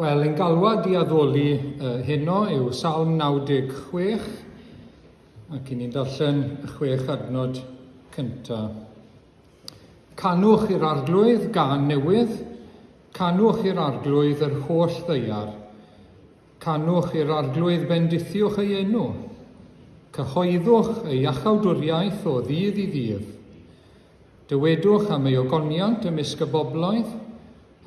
Wel, ein galwad i addoli uh, heno yw Salm 96, ac i ni'n darllen y chwech adnod cyntaf. Canwch i'r arglwydd gan newydd, canwch i'r arglwydd yr holl ddeiar. Canwch i'r arglwydd bendithiwch ei enw. Cyhoeddwch ei iachawdwriaeth o ddydd i ddydd. Dywedwch am ei ogoniant ymysg y bobloedd,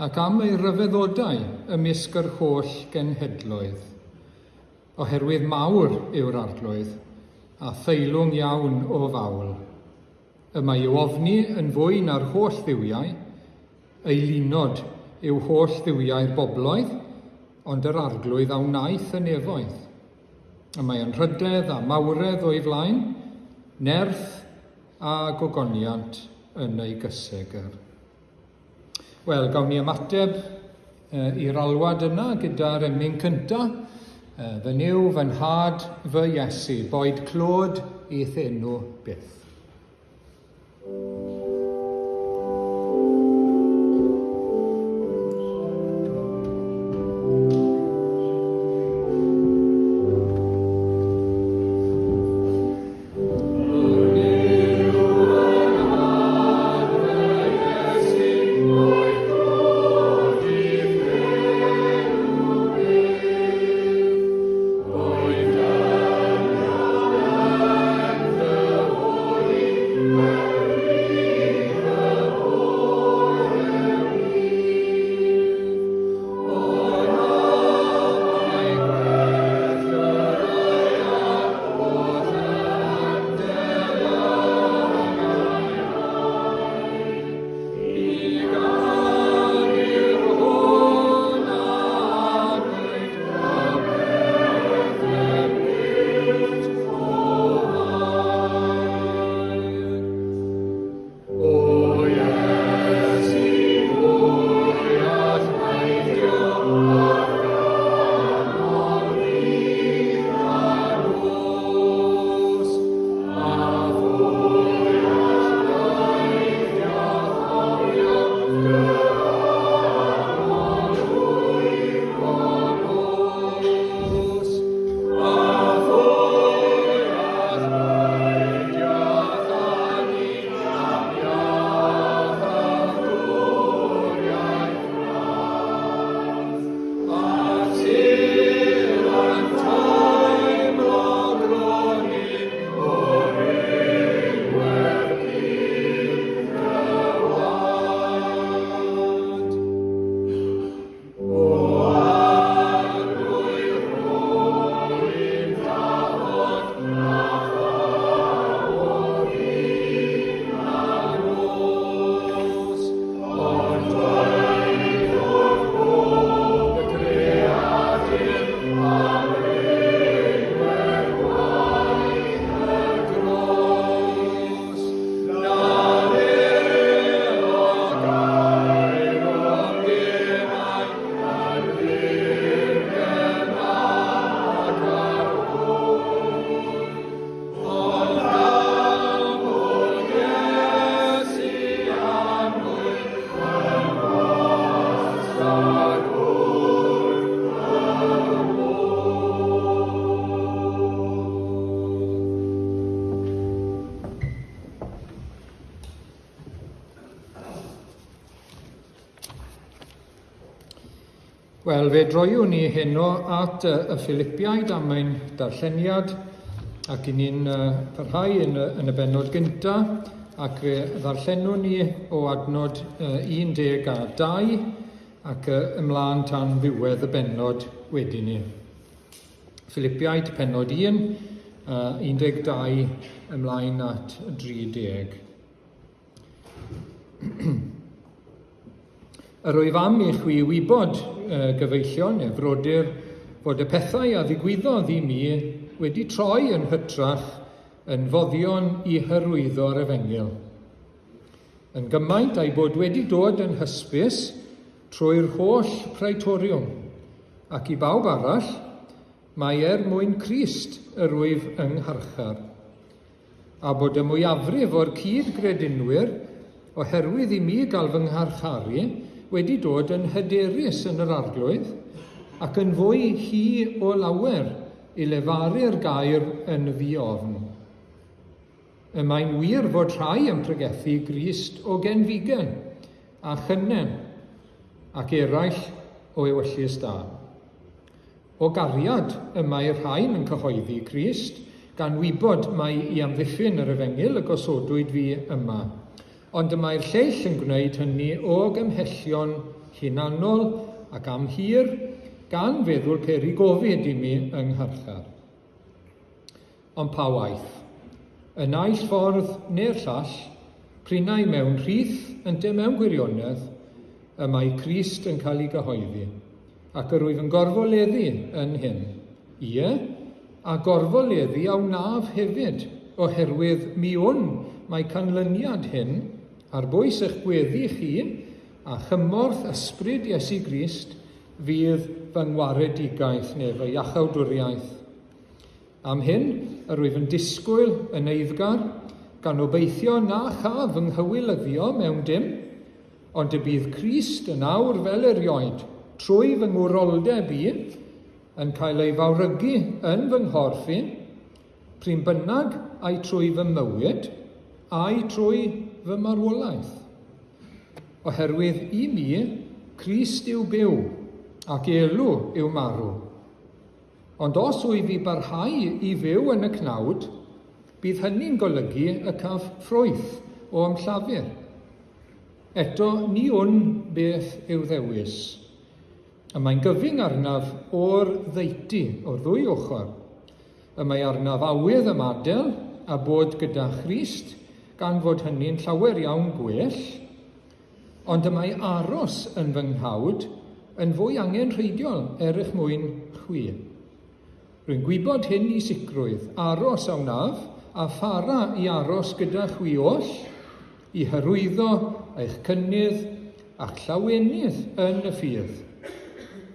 ac am ei ryfeddodau ymysg yr holl genhedloedd. Oherwydd mawr yw'r arglwydd, a theilwng iawn o fawl. Y mae i'w ofni yn fwy na'r holl dduwiau, eilunod yw holl dduwiau'r bobloedd, ond yr Arglwydd a wnaeth y nefoedd. Y mae anrhydedd a mawredd o'i flaen, nerth a gogoniant yn ei gysegr. Wel, gawn ni ymateb i'r alwad yna gyda'r emyn cynta. Fy Nuw, fy nhad, fy Iesu, boed clod i'th enw byth. Wel, fe droiwn ni heno at y Philipiaid am ein darlleniad, ac i ni'n parhau yn y, yn y bennod gynta, ac fe ddarllenwn ni o adnod 12 ac ymlaen tan ddiwedd y bennod wedyn ni. Philipiaid, pennod 1, 12 ymlaen at 30. Yr wyf am i chwi wybod, gyfeillion neu frodyr, fod y pethau a ddigwyddodd i mi wedi troi yn hytrach yn foddion i hyrwyddo'r efengyl. Yn gymaint a'i bod wedi dod yn hysbys trwy'r holl praetoriwm, ac i bawb arall, mai er mwyn Crist yr wyf yng ngharchar. a bod y mwyafrif o'r cyd-gredinwyr, oherwydd i mi gael fy ngharcharu, wedi dod yn hyderus yn yr Arglwydd, ac yn fwy hi o lawer i lefaru'r gair yn ddi-ofn. Y mae'n wir fod rhai yn pregethu Grist o genfigen a chynnen, ac eraill o ewyllys da. O gariad y mae'r rhain yn cyhoeddi Crist, gan wybod mai i amddiffyn yr efengyl y gosodwyd fi yma. Ond y mae'r lleill yn gwneud hynny o gymhellion hunanol ac amhur, gan feddwl peri gofid i mi yng ngharchar. Ond pa waeth? Y naill ffordd neu'r llall, p'run ai mewn rhith ynte mewn gwirionedd, y mae Crist yn cael ei gyhoeddi, ac yr wyf yn gorfoleddu yn hyn. Ie, a gorfoleddu a wnaf hefyd, oherwydd mi wn mai canlyniad hyn, ar bwys eich gweddi chi, a chymorth Ysbryd Iesu Grist, fydd fy ngwaredigaeth neu fy iachawdwriaeth. Am hyn, yr wyf yn disgwyl yn eiddgar, gan obeithio na chaf fy nghywilyddio mewn dim, ond y bydd Crist yn awr fel erioed, trwy fy ngwroldeb i, yn cael ei fawrygu yn fy nghorff i, p'run bynnag ai trwy fy mywyd, ai trwy fy marwolaeth. Oherwydd i mi, Crist yw byw, ac elw yw marw. Ond os wyf i barhau i fyw yn y cnawd, bydd hynny'n golygu y caf ffrwyth o a'm llafur. Eto, ni wn beth yw ddewis. Y mae'n gyfyng arnaf o'r ddeutu, o'r ddwy ochr. Y mae arnaf awydd ymadael a bod gyda Christ, gan fod hynny'n llawer iawn gwell, Ond y mae aros yn fy nghnawd yn fwy angenrheidiol er eich mwyn chwi. Rwy'n gwybod hyn i sicrwydd, aros a wnaf, a phara i aros gyda chwi oll, i hyrwyddo eich cynnydd a'ch llawenydd yn y ffydd,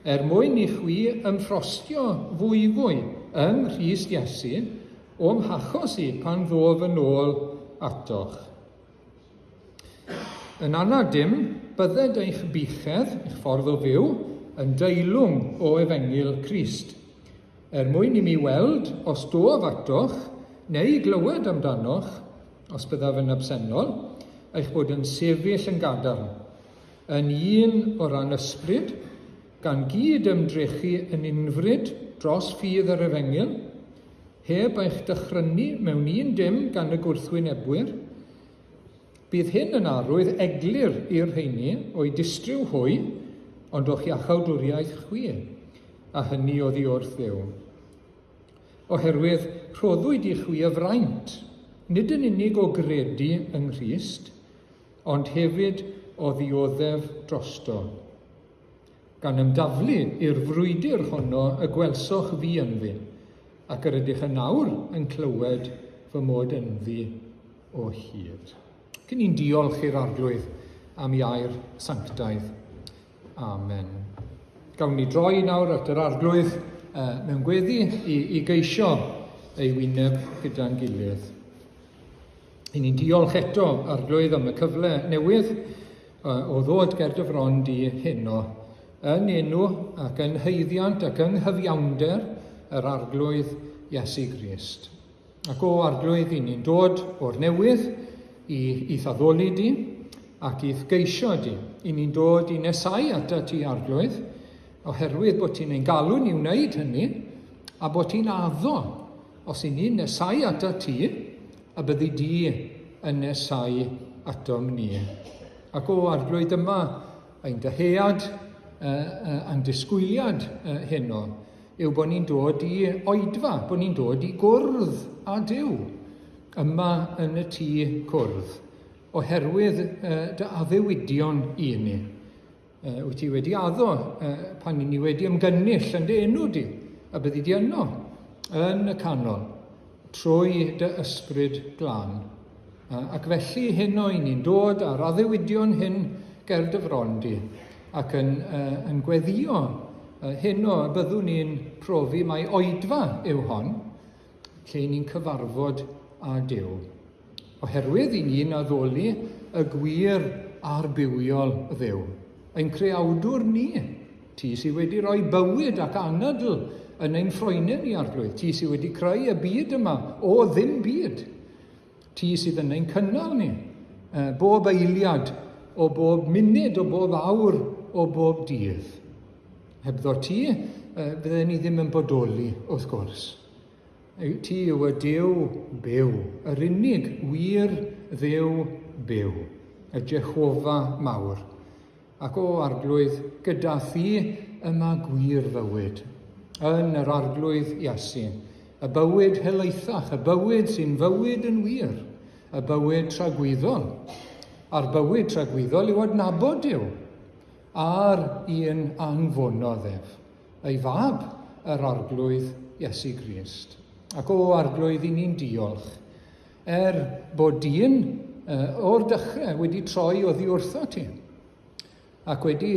er mwyn i chwi ymffrostio fwyfwy yng Nghrist Iesu o'm hachos i pan ddof yn ôl atoch. Yn anad dim, bydded eich buchedd, eich ffordd o fyw, yn deilwng o efengyl Crist. Er mwyn i mi weld os dof atoch, neu glywed amdanoch, os byddaf yn absennol, eich bod yn sefyll yn gadarn, yn un o ran ysbryd, gan gyd ymdrechu yn unfryd dros ffydd yr efengyl, heb eich dychrynu mewn un dim gan y gwrthwynebwyr. Bydd hyn yn arwydd eglur i'r rheini o'u distryw hwy, ond o'ch iachawdwriaeth chwi, a hynny oddi wrth Dduw. Oherwydd rhoddwyd i chwi y fraint, nid yn unig o gredu yng Nghrist, ond hefyd o ddioddef drosto. Gan ymdaflu i'r frwydr honno y gwelsoch fi ynddi, ac yr ydych yn awr yn clywed fy mod ynddi o hyd. Cyn i'n diolch i'r Arglwydd am ei air sanctaidd. Amen. Gawn ni droi nawr at yr Arglwydd mewn gweddi i, i geisio ei wyneb gyda'n gilydd. I ni'n diolch eto, Arglwydd, am y cyfle newydd o ddod ger dy fron di heno, yn enw ac yn haeddiant ac yng nghyfiawnder yr Arglwydd Iesu Grist. Ac o Arglwydd, i ni'n dod o'r newydd i i'th addoli di ac i'th geisio di. I ni'n dod i nesau ata ti, Arglwydd, oherwydd bod ti'n ein galw ni wneud hynny a bod ti'n addo Os i ni'n nesau atat ti, a byddi di yn nesau atom ni. Ac o Arglwydd dyma ein dyhead, a'n disgwyliad heno, yw bod ni'n dod i oedfa, bod ni'n dod i gwrdd â Duw yma yn y tŷ cwrdd, oherwydd dy addewidion i ni. Wyt ti wedi addo pan ni wedi ymgynnull yn dy enw di, a byddi di yno, yn y canol, trwy dy ysbryd glân. Ac felly heno i ni'n dod â'r addewidion hyn ger dy fron di, ac yn, yn gweddio heno y byddwn ni'n profi mai oedfa yw hon, lle ni'n cyfarfod â Duw. Oherwydd i ni'n addoli y gwir a'r bywiol Dduw, ein creawdwr ni, ti sydd wedi rhoi bywyd ac anadl yn ein ffroenau ni, Arglwydd, ti sydd wedi creu y byd yma o ddim byd, ti sydd yn ein cynnal ni, bob eiliad, o bob munud, o bob awr, o bob dydd. Hebddo ti, fydden ni ddim yn bodoli, wrth gwrs. Ti yw y Duw byw, yr unig wir Dduw byw, y Jehofa mawr. Ac o Arglwydd, gyda thi y mae gwir fywyd. Yn yr Arglwydd Iesu, y bywyd helaethach, y bywyd sy'n fywyd yn wir, y bywyd tragwyddol. A'r bywyd tragwyddol yw adnabod Duw, a'r un anfonodd ef. Ei Fab, yr Arglwydd Iesu Grist. Ac o Arglwydd, i ni'n diolch, er bod dyn o'r dechrau wedi troi oddi wrtho ti, ac wedi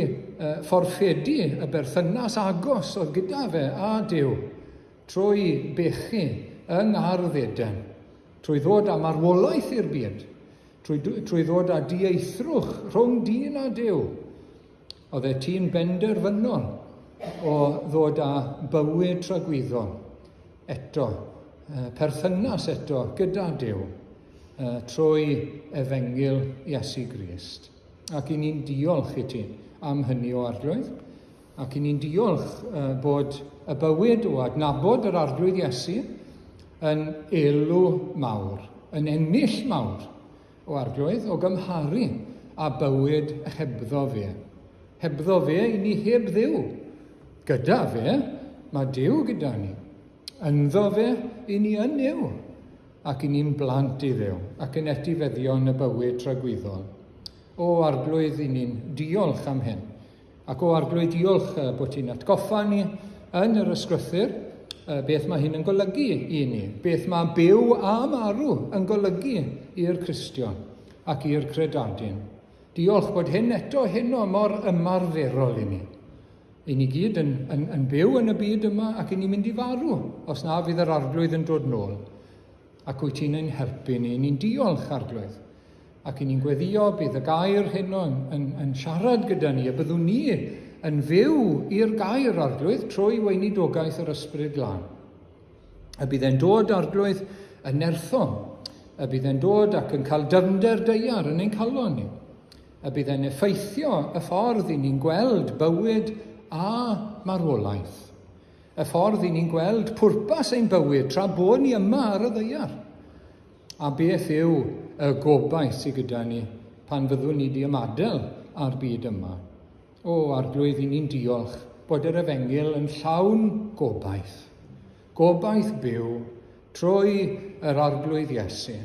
fforffedu y berthynas agos oedd gyda fe a Duw, trwy bechu yng Ngardd Eden, trwy ddod â marwolaeth i'r byd, trwy, trwy ddod â dieithrwch rhwng dyn a Duw, Oeddet ti'n benderfynol o ddod â bywyd tragwyddol eto, perthynas eto gyda Duw trwy efengyl Iesu Grist. Ac i ni'n diolch i ti am hynny o Arglwydd. Ac i ni'n diolch bod y bywyd o adnabod yr Arglwydd Iesu yn elw mawr, yn ennill mawr O Arglwydd, o gymharu â bywyd hebddo fe. Hebddo fe, i ni heb Dduw. Gyda fe, mae Duw gyda ni. Ynddo fe, i ni yn Nuw, ac i ni'n blant i Dduw, ac yn etifeddion y bywyd tragwyddol. O Arglwydd, i ni'n diolch am hyn. Ac o Arglwydd, diolch bod ti'n atgoffa ni yn yr ysgrythyr beth mae hyn yn golygu i ni, beth mae byw a marw yn golygu i'r Cristion ac i'r credadun. Diolch bod hyn eto heno mor ymarferol i ni. I ni gyd yn, yn, yn byw yn y byd yma ac i ni'n mynd i farw os na fydd yr Arglwydd yn dod nôl. Ac wyt ti'n ein helpu ni. Ni'n diolch, Arglwydd. Ac i ni'n gweddio bydd y gair heno yn, yn, yn siarad gyda ni, a byddwn ni yn fyw i'r gair, Arglwydd, trwy weinidogaeth yr Ysbryd Glân. Y bydd e'n dod, Arglwydd, yn nerthol. Y bydd e'n dod ac yn cael dyfnder deiar yn ein calon ni. Y bydd e'n effeithio y ffordd i ni'n gweld bywyd a marwolaeth. Y ffordd i ni'n gweld pwrpas ein bywyd tra bod ni yma ar y ddaear. A beth yw y gobaith sydd gyda ni pan fyddwn ni di ymadael â'r byd yma? O, Arglwydd, i ni'n diolch bod yr efengyl yn llawn gobaith. Gobaith byw trwy yr Arglwydd Iesu.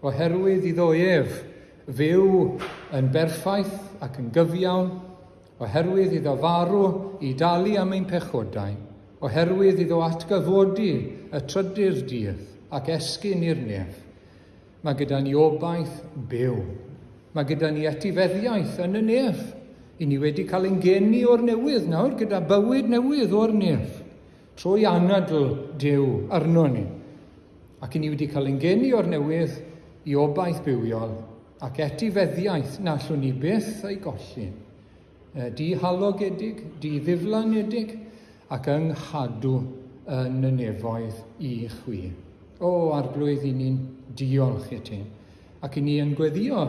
Oherwydd iddo ef fyw yn berffaith ac yn gyfiawn, Oherwydd iddo farw i dalu am ein pechodau, oherwydd iddo atgyfodi y trydydd dydd ac esgyn i'r nef, mae gyda ni obaith byw. Mae gyda ni etifeddiaeth yn y nef. I ni wedi cael ein geni o'r newydd nawr gyda bywyd newydd o'r nef, trwy anadl Duw arno ni. Ac i ni wedi cael ein geni o'r newydd i obaith bywiol Ac etifeddiaeth na allwn ni byth ei golli. Dihalogedig, diddiflanedig, ac yng nghadw yn y nefoedd i chwi. O, Arglwydd, i ni'n diolch i ti. Ac i ni yn gweddio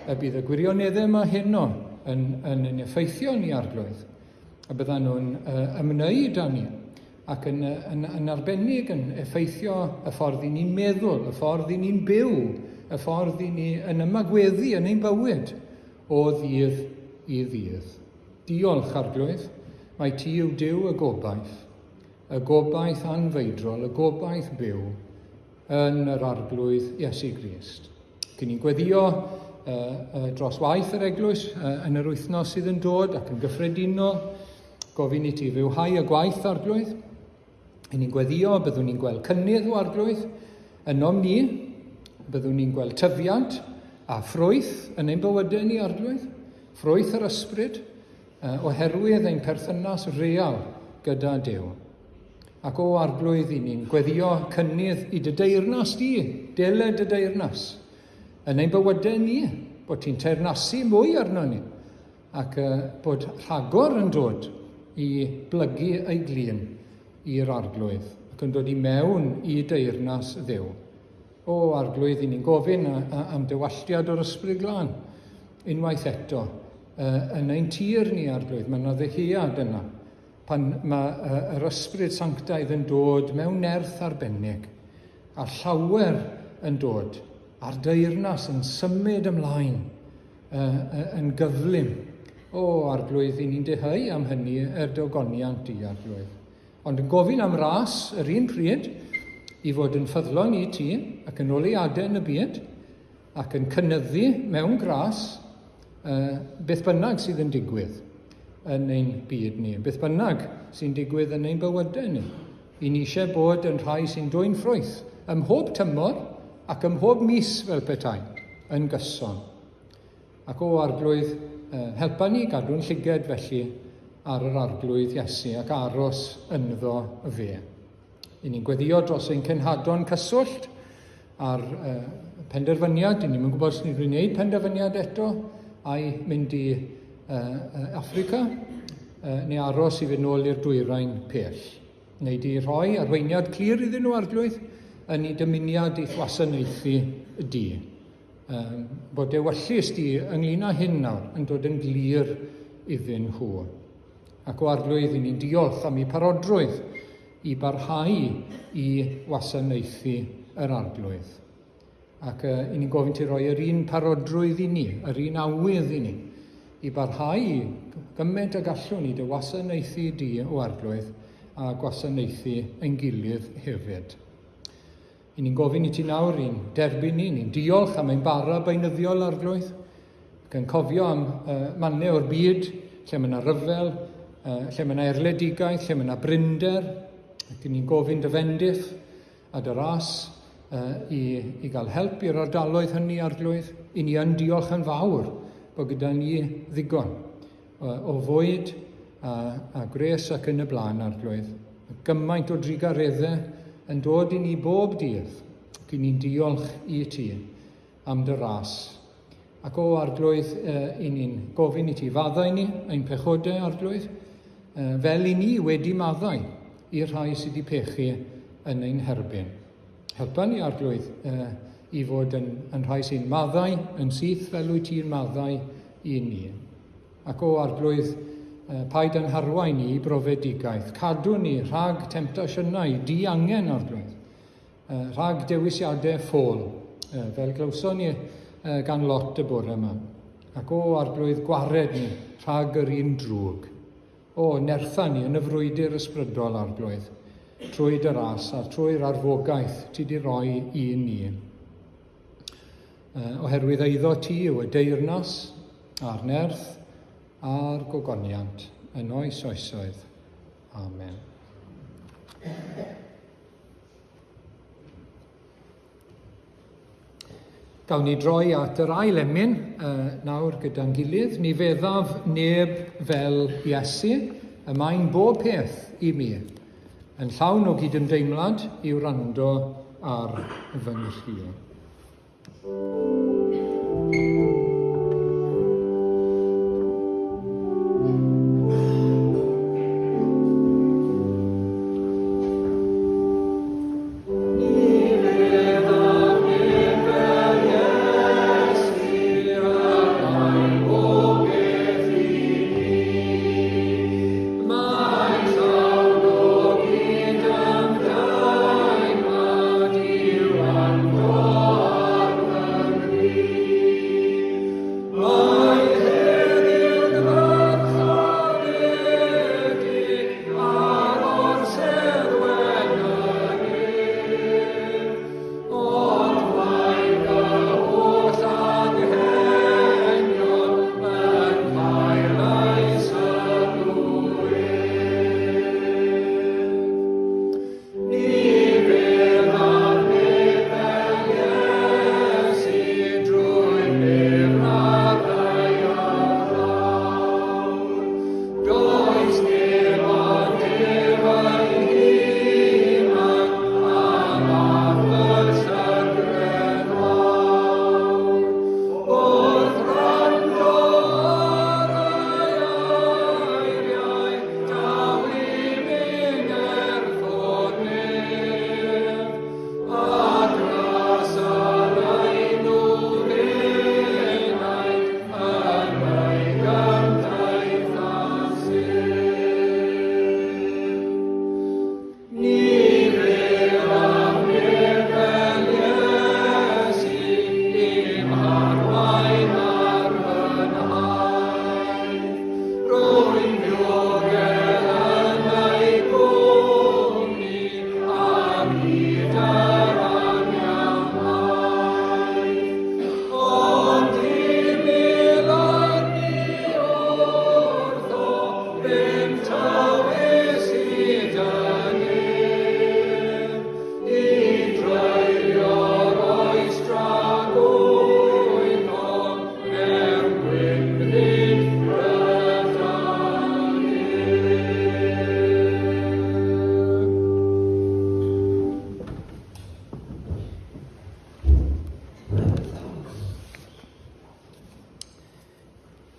y bydd y gwirioneddau yma heno yn, yn, yn effeithio ni, Arglwydd. Y byddan nhw'n uh, ymwneud â ni ac yn, yn, yn arbennig yn effeithio y ffordd i ni'n meddwl, y ffordd i ni'n byw, y ffordd i ni yn ymagweddu yn ein bywyd o ddydd i ddydd. Diolch, Arglwydd, mae ti yw Duw y gobaith, y gobaith anfeidrol, y gobaith byw yn yr Arglwydd Iesu Grist. Cyn ni'n gweddio uh, uh, dros waith yr eglwys uh, yn yr wythnos sydd yn dod ac yn gyffredinol, gofyn i ti fywhau y gwaith Arglwydd. I ni'n gweddio, byddwn ni'n gweld cynnydd o Arglwydd ynom ni, byddwn ni'n gweld tyfiant a ffrwyth yn ein bywydau ni Arglwydd, ffrwyth yr ysbryd, uh, oherwydd ein perthynas real gyda Duw. Ac o Arglwydd, i ni'n gweddio cynnydd i dy deyrnas di, dele dy deyrnas. yn ein bywydau ni, bod ti'n teyrnasu mwy arno ni, ac bod rhagor yn dod i blygu ei glin i'r Arglwydd ac yn dod i mewn i deyrnas Dduw. O, Arglwydd, i ni'n gofyn am dywalltiad o'r Ysbryd Glân unwaith eto yn ein tir ni, Arglwydd. Mae yna ddyhead yna pan mae yr Ysbryd Sanctaidd yn dod mewn nerth arbennig a llawer yn dod a'r deyrnas yn symud ymlaen yn gyflym. O, Arglwydd, i ni'n deheu am hynny er dy ogoniant di, Arglwydd. Ond yn gofyn am ras yr un pryd i fod yn ffyddlon i ti ac yn oleuadau yn y byd ac yn cynyddu mewn gras beth bynnag sydd yn digwydd yn ein byd ni, beth bynnag sy'n digwydd yn ein bywydau ni. I ni eisiau bod yn rhai sy'n dwyn ffrwyth ym mhob tymor ac ym mhob mis fel petai, yn gyson. Ac o Arglwydd, helpa ni gadw'n llyged felly ar yr Arglwydd Iesu ac aros ynddo fe. I ni'n gweddio dros ein cenhadon cyswllt a'r penderfyniad, i ni'n gwybod os ni'n gwneud penderfyniad eto, a'i mynd i Africa, neu aros i fynd nôl i'r dwyrain pell. Neu di rhoi arweiniad clir iddyn nhw, Arglwydd, yn ei dymuniad i'th wasanaethu di. Bod dewyllys di ynglyn â hyn nawr yn dod yn glir iddyn nhw. Ac o Arglwydd, i ni'n diolch am eu parodrwydd i barhau i wasanaethu yr Arglwydd. Ac i ni'n gofyn ti roi yr un parodrwydd i ni, yr un awydd i ni, i barhau gymaint y gallwn i dy wasanaethu di o Arglwydd a gwasanaethu ein gilydd hefyd. I ni'n gofyn i ti nawr i'n derbyn ni, ni'n diolch am ein bara beunyddiol, Arglwydd, ac yn cofio am mannau o'r byd lle mae yna ryfel, lle mae yna erledigaeth, lle mae yna brinder, ac i ni'n gofyn dy fendith a dy ras i, i gael help i'r ardaloedd hynny, Arglwydd. I ni yn diolch yn fawr bod gyda ni ddigon o fwyd a, a gwres ac yn y blaen, Arglwydd. Gymaint o drugareddau yn dod i ni bob dydd, ac i ni'n diolch i ti am dy ras. Ac o Arglwydd, i ni'n gofyn i ti faddau ni ein pechodau, Arglwydd, fel i ni wedi maddau i'r rhai sydd wedi pechu yn ein herbyn. Helpa ni, Arglwydd, i fod yn, yn rhai sy'n maddau yn syth fel wyt ti'n maddau i ni. Ac o Arglwydd, paid â'n harwain ni i brofedigaeth. Cadw ni rhag temtasiynau diangen, Arglwydd. Rhag dewisiadau ffôl, fel glywson ni gan Lot y bore yma. Ac o Arglwydd, gwared ni rhag yr un drwg. O, nertha ni yn y frwydr ysbrydol, Arglwydd, trwy dy ras a trwy'r arfogaeth ti di roi i ni. Oherwydd eiddo ti yw y deyrnas, a'r nerth, a'r gogoniant, yn oes oesoedd. Amen. Gawn ni droi at yr ail emyn nawr gyda'n gilydd. Ni feddaf neb fel Iesu, y mae'n bob peth i mi. Yn llawn o gydymdeimlad i wrando ar fy nghri.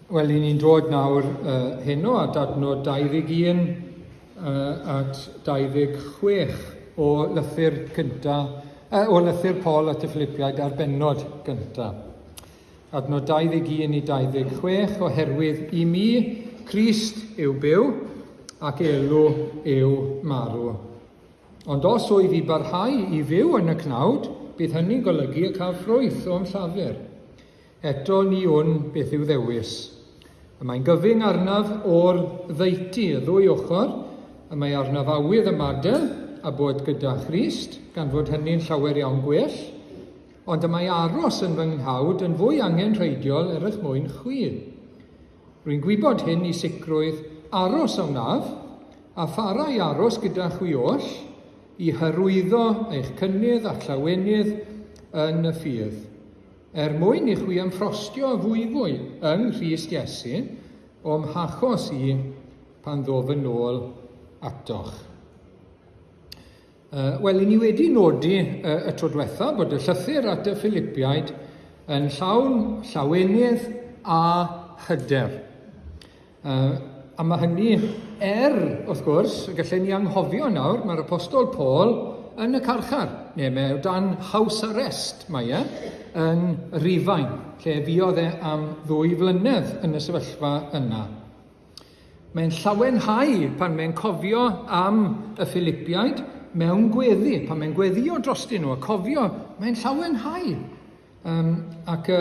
Wel, i ni'n dod nawr heno at adnod 21 at 26 o lythyr cynta, o lythyr Paul at y Philipiaid ar bennod gynta. Adnod 21 i 26, oherwydd i mi, Crist yw byw, ac elw yw marw. Ond os wyf i barhau i fyw yn y cnawd, bydd hynny'n golygu y caf ffrwyth o'm llafur. Eto ni wn beth i'w ddewis. Y mae'n gyfyng arnaf o'r ddeutu, y ddwy ochr, y mae arnaf awydd ymadael a bod gyda Christ, gan fod hynny'n llawer iawn gwell, ond y mae aros yn fy nghnawd yn fwy angenrheidiol er eich mwyn chwi. Rwy'n gwybod hyn i sicrwydd, aros a wnaf, a phara i aros gyda chwi oll, i hyrwyddo eich cynnydd a'ch llawenydd yn y ffydd. Er mwyn i chwi ymffrostio fwyfwy yng Nghrist Iesu, o'm hachos i pan ddof yn ôl atoch. Wel, i ni wedi nodi y tro diwetha bod y llythyr at y Philipiaid yn llawn llawenydd a hyder. A mae hynny er, wrth gwrs, y gallen ni anghofio nawr, mae'r Apostol Paul yn y carchar, neu mae o dan house arrest, mae e, yn Rufain, lle fuodd e am ddwy flynedd yn y sefyllfa yna. Mae'n llawenhau pan mae'n cofio am y Philipiaid mewn gweddi, pan mae'n gweddio drostyn nhw a cofio, mae'n llawenhau. Ac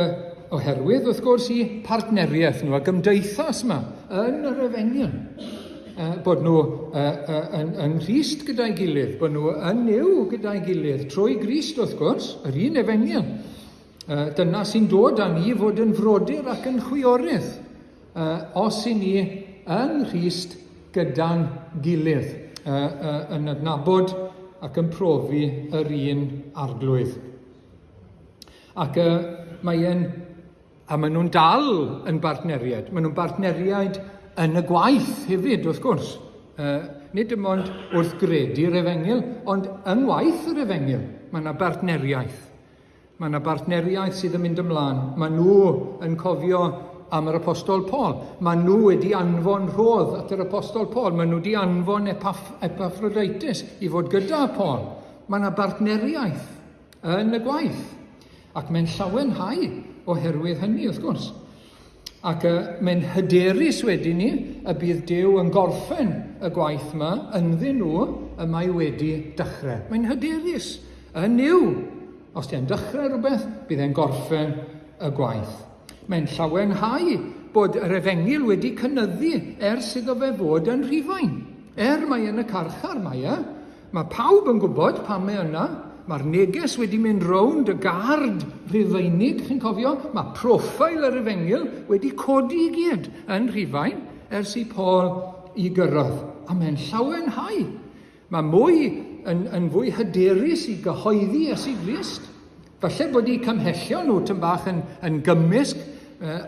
oherwydd, wrth gwrs, i partneriaeth nhw a gymdeithas yma yn yr efengyl. Bod nhw yng Nghrist gyda'i gilydd, bod nhw yn Nuw gyda'i gilydd, trwy Grist, wrth gwrs, yr un efengyl. Dyna sy'n dod â ni fod yn frodyr ac yn chwiorydd, os i ni yng Nghrist gyda'n gilydd, yn adnabod ac yn profi yr un arglwydd. Ac mae e'n... A maen nhw'n dal yn bartneriaid. Maen nhw'n bartneriaid yn y gwaith hefyd, wrth gwrs. Nid dim ond wrth gredu'r efengyl, ond yng ngwaith yr efengyl, mae yna bartneriaeth. Mae yna bartneriaeth sydd yn mynd ymlaen. Mae nhw yn cofio am yr Apostol Paul. Mae nhw wedi anfon rhodd at yr Apostol Paul. Mae nhw wedi anfon Epaf Epaphroditus i fod gyda Paul. Mae yna bartneriaeth yn y gwaith. Ac mae'n llawenhau oherwydd hynny, wrth gwrs. Ac mae'n hyderus wedyn ni y bydd Duw yn gorffen y gwaith yma ynddyn nhw y mae wedi dechrau. Mae'n hyderus yn Nuw. Os di'n dechrau rhywbeth, bydd e'n gorffen y gwaith. Mae'n llawenhau bod yr efengyl wedi cynyddu ers iddo fe fod yn Rhufain. Er mae yn y carchar, mae e. Mae pawb yn gwybod pam mae yna. Mae'r neges wedi mynd rownd y gard Rhufeinig, chi'n cofio? Mae profil yr efengyl wedi codi i gyd yn Rhufain ers i Paul i gyrraedd. A mae'n llawenhau. Mae mwy yn, yn fwy hyderus i gyhoeddi Iesu Grist. Falle bod eu cymhellion nhw tyn bach yn, yn gymysg,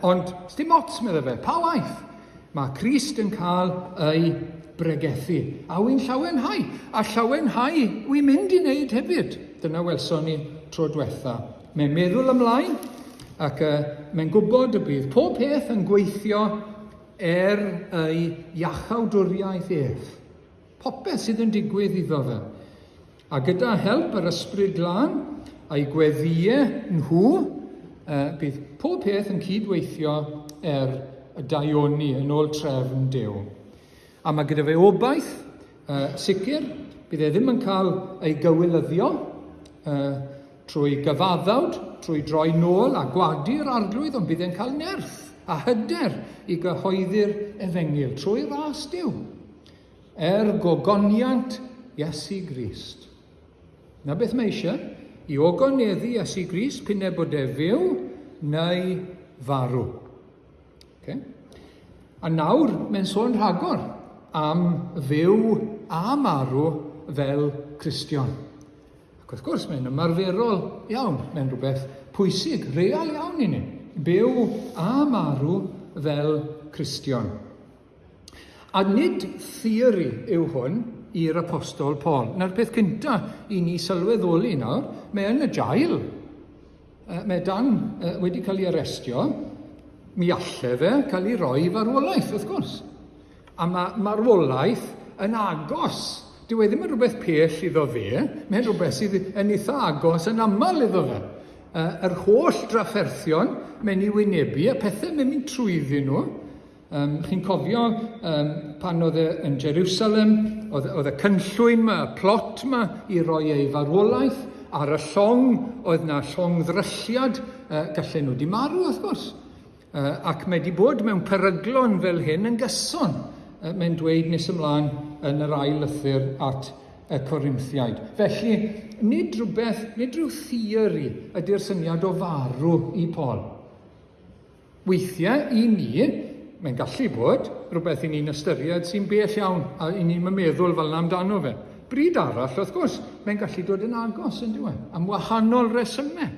ond dim ots, meddai fe, pa waith? Mae Crist yn cael ei bregethu, a wy'n llawenhau, a llawenhau wy'n mynd i wneud hefyd. Dyna welson ni tro diwetha. Mae'n meddwl ymlaen, ac mae'n gwybod y bydd pob peth yn gweithio er ei iachawdwriaeth ef. Popeth sydd yn digwydd iddo fe. A gyda help yr Ysbryd Glân a'i gweddïau nhw, bydd pob peth yn cyd-weithio er y daioni yn ôl trefn Duw. A mae gyda fe obaith sicr, bydd e ddim yn cael ei gywilyddio trwy gyfaddawd, trwy droi nôl a gwadu'r arglwydd, ond bydd e'n cael nerth a hyder i gyhoeddi'r efengyl trwy ras Duw. Er gogoniant Iesu Grist. Na beth mae eisiau, i ogoneddu Iesu Grist, p'un bod e fyw neu farw. Okay. A nawr mae'n sôn rhagor am fyw a marw fel Cristion. Ac wrth gwrs mae'n ymarferol iawn, mae'n rhywbeth pwysig, real iawn i ni. Byw a marw fel Cristion. A nid theori yw hwn i'r Apostol Paul. Na'r peth cyntaf i ni sylweddoli nawr, mae yn y jail. Mae Dan wedi cael ei arestio. Mi alle fe cael ei roi i farwolaeth, wrth gwrs. A mae marwolaeth yn agos. Dyw e ddim yn rhywbeth pell iddo fe, mae'n rhywbeth sydd yn eitha agos yn aml iddo fe. Yr holl drafferthion mae'n ei wynebu, y pethau mae'n mynd trwyddyn nhw. Chi'n cofio pan oedd e yn Jerusalem, oedd y cynllwyn yma, y plot yma i roi ei farwolaeth, ar y llong, oedd na llong ddrylliad, gallen nhw di marw wrth gwrs. Ac mae wedi bod mewn peryglon fel hyn yn gyson, mae'n dweud nes ymlaen yn yr ail lythyr at y Corinthiaid. Felly, nid rhywbeth, nid rhyw theori ydy'r syniad o farw i Paul. Weithiau, i ni, mae'n gallu bod rhywbeth i ni'n ystyried sy'n bell iawn a i ni'n meddwl fel yna amdano fe. Bryd arall, wrth gwrs, mae'n gallu dod yn agos yn diwedd, am wahanol resymau.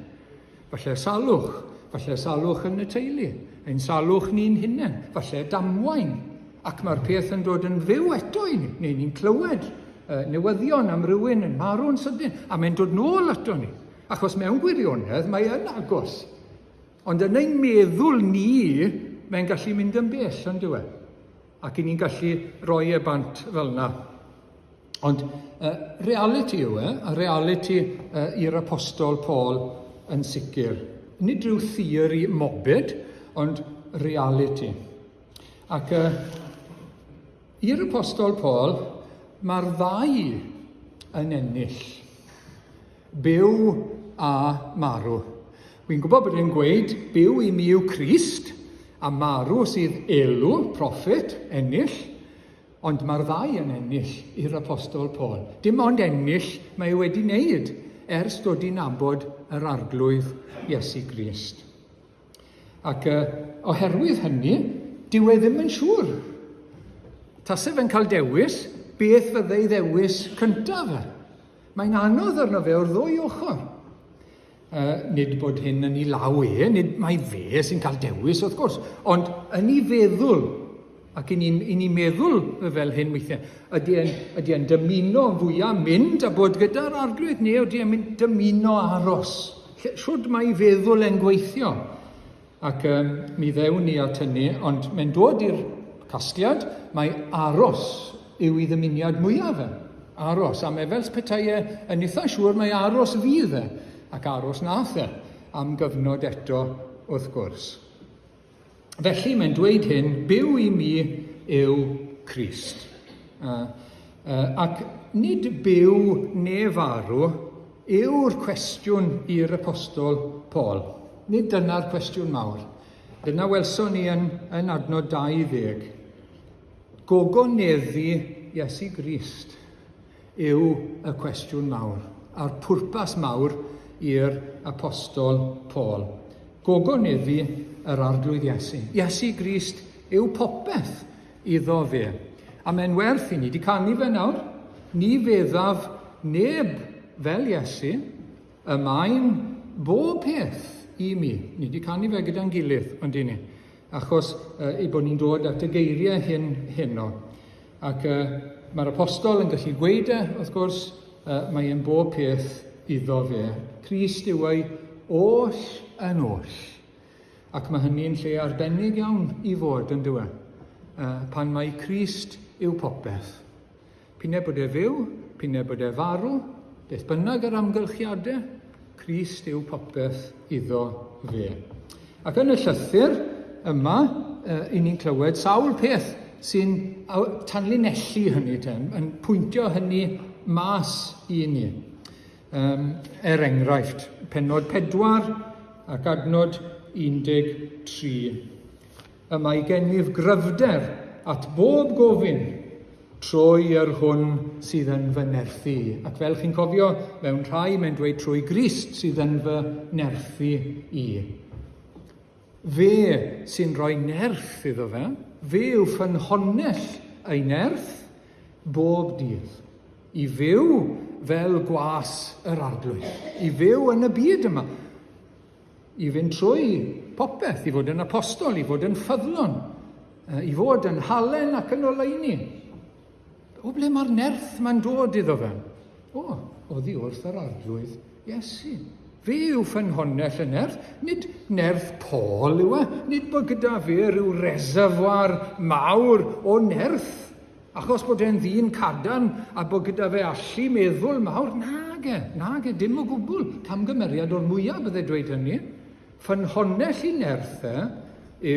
Falle salwch, falle salwch yn y teulu, ein salwch ni'n hunain, falle damwain. Ac mae'r peth yn dod yn fyw eto i ni, neu ni'n clywed newyddion am rywun yn marw'n sydyn, a mae'n dod nôl ato ni. Achos mewn gwirionedd mae yn agos. Ond yn ein meddwl ni, mae'n gallu mynd yn bell, ond dyw e? Ac i ni'n gallu roi e bant fel yna. Ond reality yw e, a reality i'r apostol Paul yn sicr. Nid rhyw theori mobyd, ond reality. Ac i'r apostol Paul, mae'r ddau yn ennill. Byw a marw. Wi'n gwybod bod e'n gweud byw i mi yw Crist, a marw sydd elw, profit, ennill. Ond mae'r ddau yn ennill i'r Apostol Paul. Dim ond ennill mae e wedi wneud ers dod i nabod yr Arglwydd Iesu Grist. Ac oherwydd hynny, dyw e ddim yn siŵr. Tase fe'n cael dewis, beth fydde ei ddewis cyntaf fe? Mae'n anodd arno fe o'r ddwy ochr. Nid bod hyn yn ei law e, nid mae fe sy'n cael dewis wrth gwrs, ond yn ei feddwl, ac i ni'n ni meddwl fel hyn weithiau, ydy e'n ydy e'n dymuno fwyaf mynd a bod gyda'r arglwydd, neu ydy e'n mynd dymuno aros? Shwd mae ei feddwl e'n gweithio? Ac um, mi ddewn ni at hynny, ond mae'n dod i'r casgliad, mae aros yw ei ddymuniad mwyaf e. Aros, a mae fel petai e yn eitha siŵr mae aros fydd e, ac aros nath e am gyfnod eto wrth gwrs. Felly mae'n dweud hyn, byw i mi yw Crist. Ac nid byw neu farw yw'r cwestiwn i'r Apostol Paul. Nid dyna'r cwestiwn mawr. Dyna welson ni yn, yn adnod 20. Gogoneddu Iesu Grist yw y cwestiwn mawr, a'r pwrpas mawr i'r Apostol Paul. Gogoneddu yr Arglwydd Iesu. Iesu Grist yw popeth iddo fe. A mae'n werth i ni di canu fe nawr. Ni feddaf neb fel Iesu, y mae'n bob peth i mi. Ni di canu fe gyda'n gilydd, ond i ni. Achos ei bod ni'n dod at y geiriau hyn heno. Ac mae'r apostol yn gallu gweud e, wrth gwrs, mae e'n bob peth iddo fe. Crist yw ei oll yn oll. Ac mae hynny'n lle arbennig iawn i fod, yn dyw e? Pan mai Crist yw popeth. P'un bod e fyw, p'un bod e farw, beth bynnag yr amgylchiadau, Crist yw popeth iddo fe. Ac yn y llythyr yma, i ni'n clywed sawl peth sy'n tanlinellu hynny, te, yn pwyntio hynny mas i ni. Er enghraifft, pennod 4 ac adnod 13. Y mae gennyf gryfder at bob gofyn trwy yr hwn sydd yn fy nerthu i. Ac fel chi'n cofio, mewn rhai mae'n dweud trwy Grist sydd yn fy nerthu i. Fe sy'n rhoi nerth iddo fe, fe yw ffynhonnell ei nerth bob dydd. I fyw fel gwas yr Arglwydd, i fyw yn y byd yma, i fynd trwy popeth, i fod yn apostol, i fod yn ffyddlon, i fod yn halen ac yn oleuni. O ble mae'r nerth mae'n dod iddo fe? O, oddi wrth yr Arglwydd Iesu. Fe yw ffynhonnell y nerth, nid nerth Paul yw e, nid bod gyda fe rhyw reservoir mawr o nerth, achos bod e'n ddyn cadarn a bod gyda fe allu meddwl mawr. Nage, nage, dim o gwbl. Camgymeriad o'r mwyaf bydde dweud hynny. Ffynhonnell i nerth e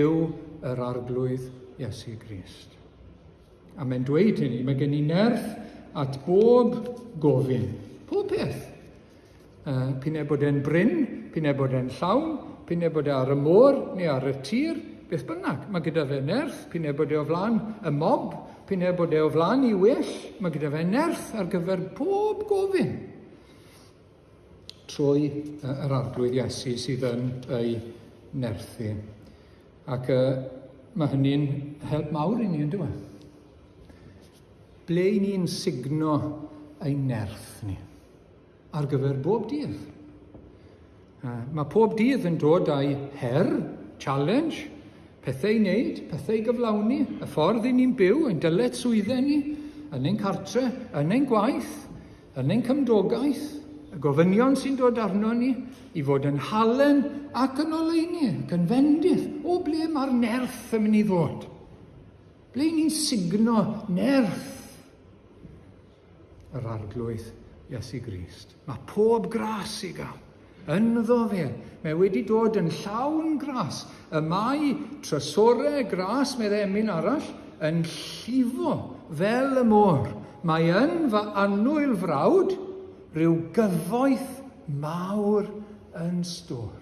yw yr Arglwydd Iesu Grist. A mae'n dweud hynny, mae gen i nerth at bob gofyn. Pob peth. Uh, p'un bod e'n brin, p'un bod e'n llawn, p'un bod e ar y môr neu ar y tir, beth bynnag. Mae gyda fe nerth, p'un bod e o flaen y mob, p'un bod e o flaen i well, mae gyda fe nerth ar gyfer pob gofyn. Trwy yr Arglwydd Iesu sydd yn ei nerthu. Ac uh, mae hynny'n help mawr i ni, yn dweud. Ble i ni'n sugno ein nerth ni? ar gyfer bob dydd. Mae pob dydd yn dod â'i her, challenge, pethau i wneud, pethau i gyflawni, y ffordd i ni'n byw, ein dyletswyddau ni, yn ein cartre, yn ein gwaith, yn ein cymdogaeth, y gofynion sy'n dod arno ni i fod yn halen ac yn oleuni ac yn fendith. O ble mae'r nerth yn mynd i ddod? Ble ni'n sugno nerth? Yr Arglwydd Iesu Grist. Mae pob gras i gael. Ynddo fe, mae wedi dod yn llawn gras. Y mae trysorau gras, meddai emyn arall, yn llifo fel y môr. Mae yn fy annwyl frawd rhyw gyfoeth mawr yn stôr.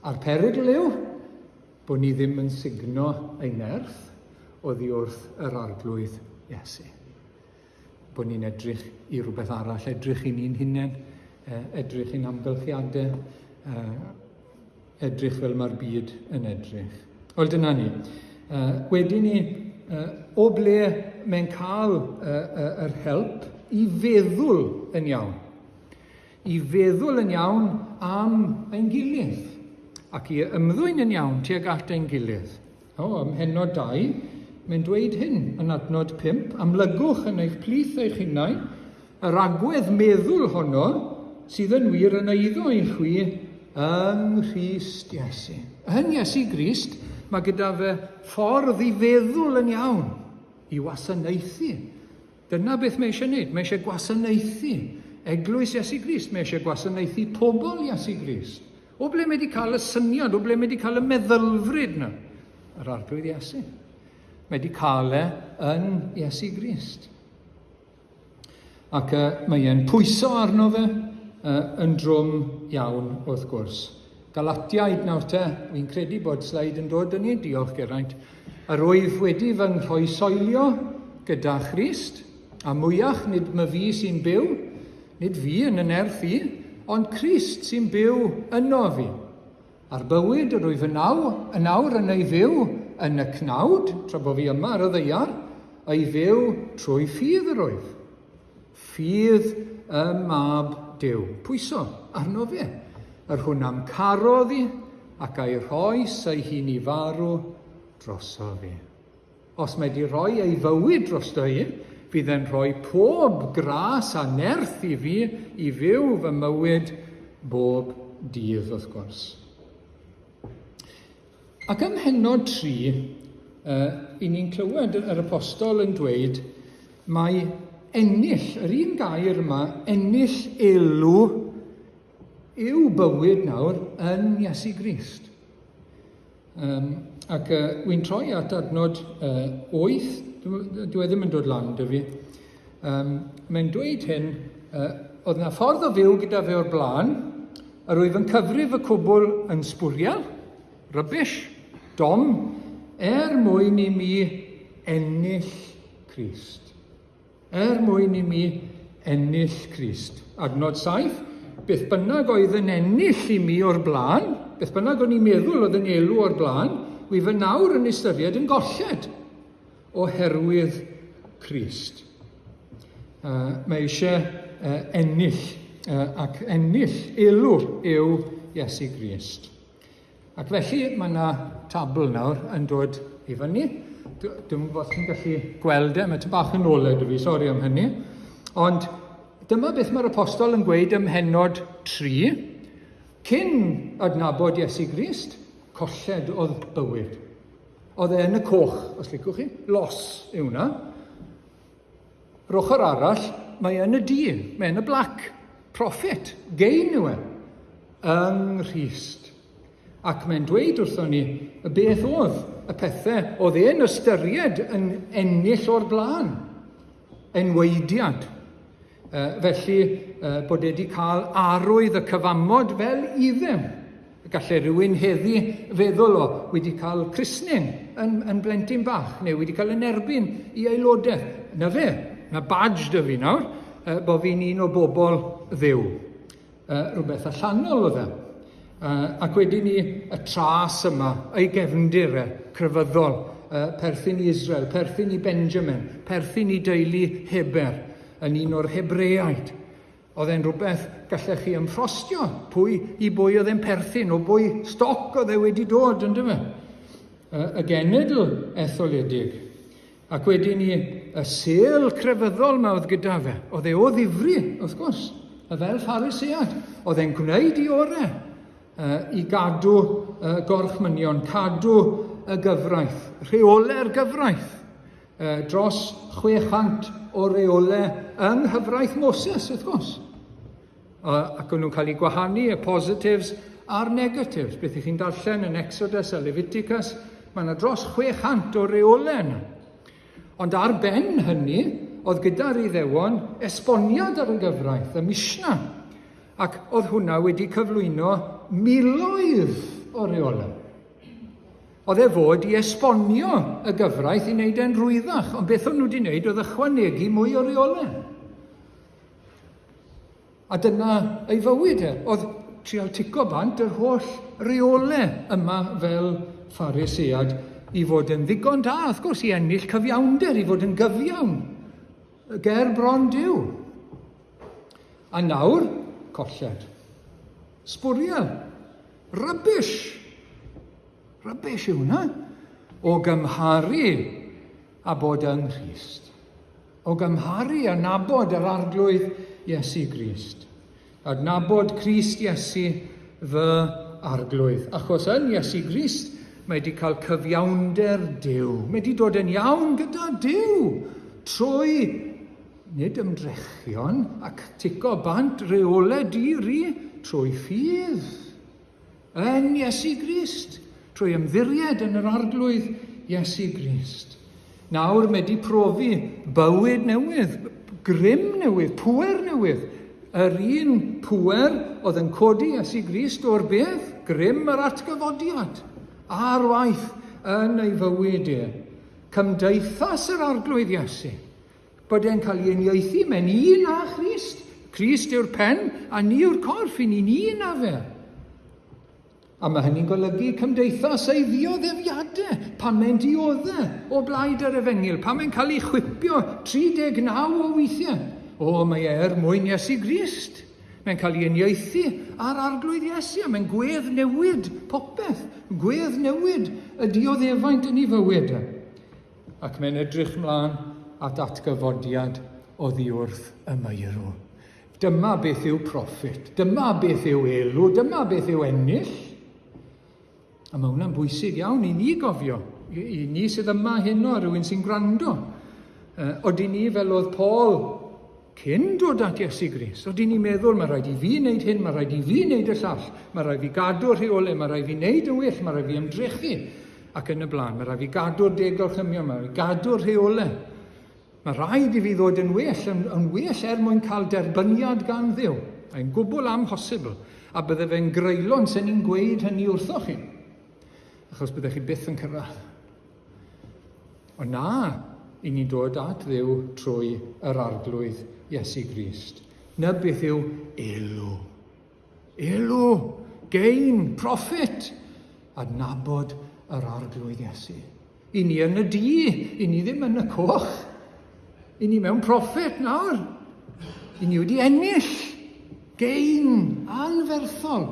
A'r perygl yw bod ni ddim yn sugno ei nerth oddi wrth yr Arglwydd Iesu. Bod ni'n edrych i rhywbeth arall, edrych i ni'n hunain, edrych i'n amgylchiadau, edrych fel mae'r byd yn edrych. Wel, dyna ni. Wedyn ni, o ble mae'n cael yr help i feddwl yn iawn. I feddwl yn iawn am ein gilydd ac i ymddwyn yn iawn tuag at ein gilydd. O, ym mhennod 2, mae'n dweud hyn yn adnod 5, amlygwch yn eich plith eich hunain yr agwedd meddwl honno sydd yn wir yn eiddo i chwi yng Nghrist Iesu. Yn Iesu Grist, mae gyda fe ffordd i feddwl yn iawn, i wasanaethu. Dyna beth mae eisiau gwneud. Mae eisiau gwasanaethu eglwys Iesu Grist. Mae eisiau gwasanaethu pobl Iesu Grist. O ble mae wedi cael y syniad, o ble mae wedi cael y meddylfryd yna? Yr Arglwydd Iesu. Mae wedi cael e yn Iesu Grist. Ac uh, mae e'n pwyso arno fe uh, yn drwm iawn wrth gwrs. Galatiaid nawr te, wi'n credu bod sleid yn dod yn ni, diolch Geraint. Yr wyf wedi fy nghroesoelio gyda Christ, a mwyach nid my fi sy'n byw, nid fi yn y nerth i, ond Crist sy'n byw yno fi. A'r bywyd yr wyf yn aw, yn awr yn ei fyw yn y cnawd, tra bo fi yma ar y ddaear, ei fyw trwy ffydd yr wyf. Ffydd y Mab Duw. Pwyso arno fe, yr hwn a'm carodd i, ac a'i rhoes ei hun i farw droso fi. Os mae di rhoi ei fywyd drosto i, fydd e'n rhoi pob gras a nerth i fi i fyw fy mywyd bob dydd, wrth gwrs. Ac ym mhennod 3, uh, i ni'n clywed yr apostol yn dweud mae ennill, yr un gair yma, ennill elw, yw bywyd nawr yn Iesu Grist. Um, ac uh, wy'n troi at adnod uh, 8, dwi e ddim yn dod lan dy fi. Um, mae'n dweud hyn, uh, oedd na ffordd o fyw gyda fe o'r blaen, Yr wyf yn cyfrif y cwbl yn sbwriel, rubbish, dom, er mwyn i mi ennill Crist. Er mwyn i mi ennill Crist. Adnod 7, beth bynnag oedd yn ennill i mi o'r blaen, beth bynnag o'n i'n meddwl oedd yn elw o'r blaen, wyf yn nawr yn ystyried yn golled. Oherwydd Crist. Uh, mae eisiau uh, ennill, uh, ac ennill elw yw Iesu Grist. Ac felly mae yna tabl nawr yn dod i fyny. Dwi'n gwybod chi'n gallu gweld e, mae ty bach yn ôl e, fi, sori am hynny. Ond Dyma beth mae'r apostol yn gweud ym mhennod 3. Cyn adnabod Iesu Grist, colled oedd bywyd. Oedd e yn y coch, os licwch chi. Los yw hwnna. Yr ochr arall, mae yn y du, mae yn y black. Profit, gain yw e. Yng Nghrist. Ac mae'n dweud wrthon ni y beth oedd y pethau oedd e'n ystyried yn ennill o'r blaen. Enwaediad. Felly, bod e wedi cael arwydd y cyfamod fel iddew. Gallai rhywun heddi feddwl o wedi cael crisnin yn, yn blentyn bach, neu wedi cael yn erbyn i aelodaeth. Na fe, na badge dy fi nawr, bod fi'n un o bobl ddew. Rhywbeth allanol oedd e. Ac wedyn ni y tras yma, ei gefndir e, crefyddol, perthyn i Israel, perthyn i Benjamin, perthyn i deulu Heber, yn un o'r Hebreaid. Oedd e'n rhywbeth gallech chi ymffrostio pwy i bwy oedd e'n perthyn, o bwy stoc oedd e wedi dod, yn dyfe? Y genedl etholedig. Ac wedyn ni, y sêl crefyddol ma oedd gyda fe, oedd e o ddifri, wrth gwrs, y fel Pharisead, oedd e'n gwneud i ore i gadw gorchmynion, cadw y gyfraith, rheolau'r gyfraith, dros 600 o reolau yng nghyfraith Moses, wrth gwrs. Ac o'n nhw'n cael eu gwahanu, y positives a'r negatives. Beth ych chi'n darllen yn Exodus a Leviticus, mae yna dros 600 o reolau yna. Ond ar ben hynny, oedd gyda'r Iddewon esboniad ar y gyfraith, y Mishnah. Ac oedd hwnna wedi cyflwyno miloedd o reolau. Oedd e fod i esbonio y gyfraith i wneud e'n rwyddach, ond beth o'n nhw wedi wneud oedd ychwanegu mwy o reolau. A dyna ei fywyd e, oedd trial tico bant yr holl reole yma fel Pharisead i fod yn ddigon da, wrth gwrs, i ennill cyfiawnder, i fod yn gyfiawn ger bron Duw. A nawr, colled. Sbwriel. Rubbish. Rubbish yw hwnna. O gymharu a bod yng Nghrist. O gymharu â nabod yr Arglwydd Iesu Grist. Adnabod Crist Iesu fy Arglwydd. Achos yn Iesu Grist mae wedi cael cyfiawnder Duw. Mae wedi dod yn iawn gyda Duw trwy nid ymdrechion ac tico bant reolau di-ri trwy ffydd. Yn Iesu Grist, trwy ymddiried yn yr Arglwydd Iesu Grist. Nawr mae wedi profi bywyd newydd, grym newydd, pŵer newydd. Yr un pŵer oedd yn codi Iesu Grist o'r bedd, grym yr atgyfodiad, ar waith yn ei fywyd e. Cymdeithas yr Arglwydd Iesu. Bod e'n cael ei uniaethu mewn un â Christ. Crist yw'r pen a ni yw'r corff, i ni'n un â fe. A mae hynny'n golygu cymdeithas ei ddioddefiadau pan mae'n dioddau o blaid yr efengyl, pan mae'n cael ei chwipio 39 o weithiau. O, mae e er mwyn Iesu Grist. Mae'n cael ei uniaethu â'r Arglwydd Iesu a mae'n gwedd newid popeth, gwedd newid y dioddefaint yn ei fywyd. E. Ac mae'n edrych mlaen at atgyfodiad oddi wrth y meirw. Dyma beth yw profit, dyma beth yw elw, dyma beth yw ennill. A mae hwnna'n bwysig iawn i ni gofio, i, i ni sydd yma heno, rhywun sy'n gwrando. Oedden ni fel oedd Paul Cyn dod at Iesu Grist, oedden ni'n meddwl, mae rhaid i fi wneud hyn, mae rhaid i fi wneud y llall, mae rhaid fi gadw'r rheolau, mae rhaid fi wneud yn well, mae rhaid fi ymdrechu, ac yn y blaen. Mae rhaid fi gadw'r deg gorchymio, mae rhaid fi gadw'r rheolau. Mae rhaid i fi ddod yn well, yn, yn well er mwyn cael derbyniad gan Dduw. Mae'n gwbl amhosibl, a bydde fe'n greulon sen ni'n gweud hynny wrthoch chi, achos byddech chi byth yn cyrraedd. Ond na, i ni'n dod at Dduw trwy yr Arglwydd Iesu Grist. Na beth yw elw. Elw, gain, profit, adnabod yr Arglwydd Iesu. I ni yn y du, i ni ddim yn y coch. I ni mewn profit nawr. I ni wedi ennill gain anferthol.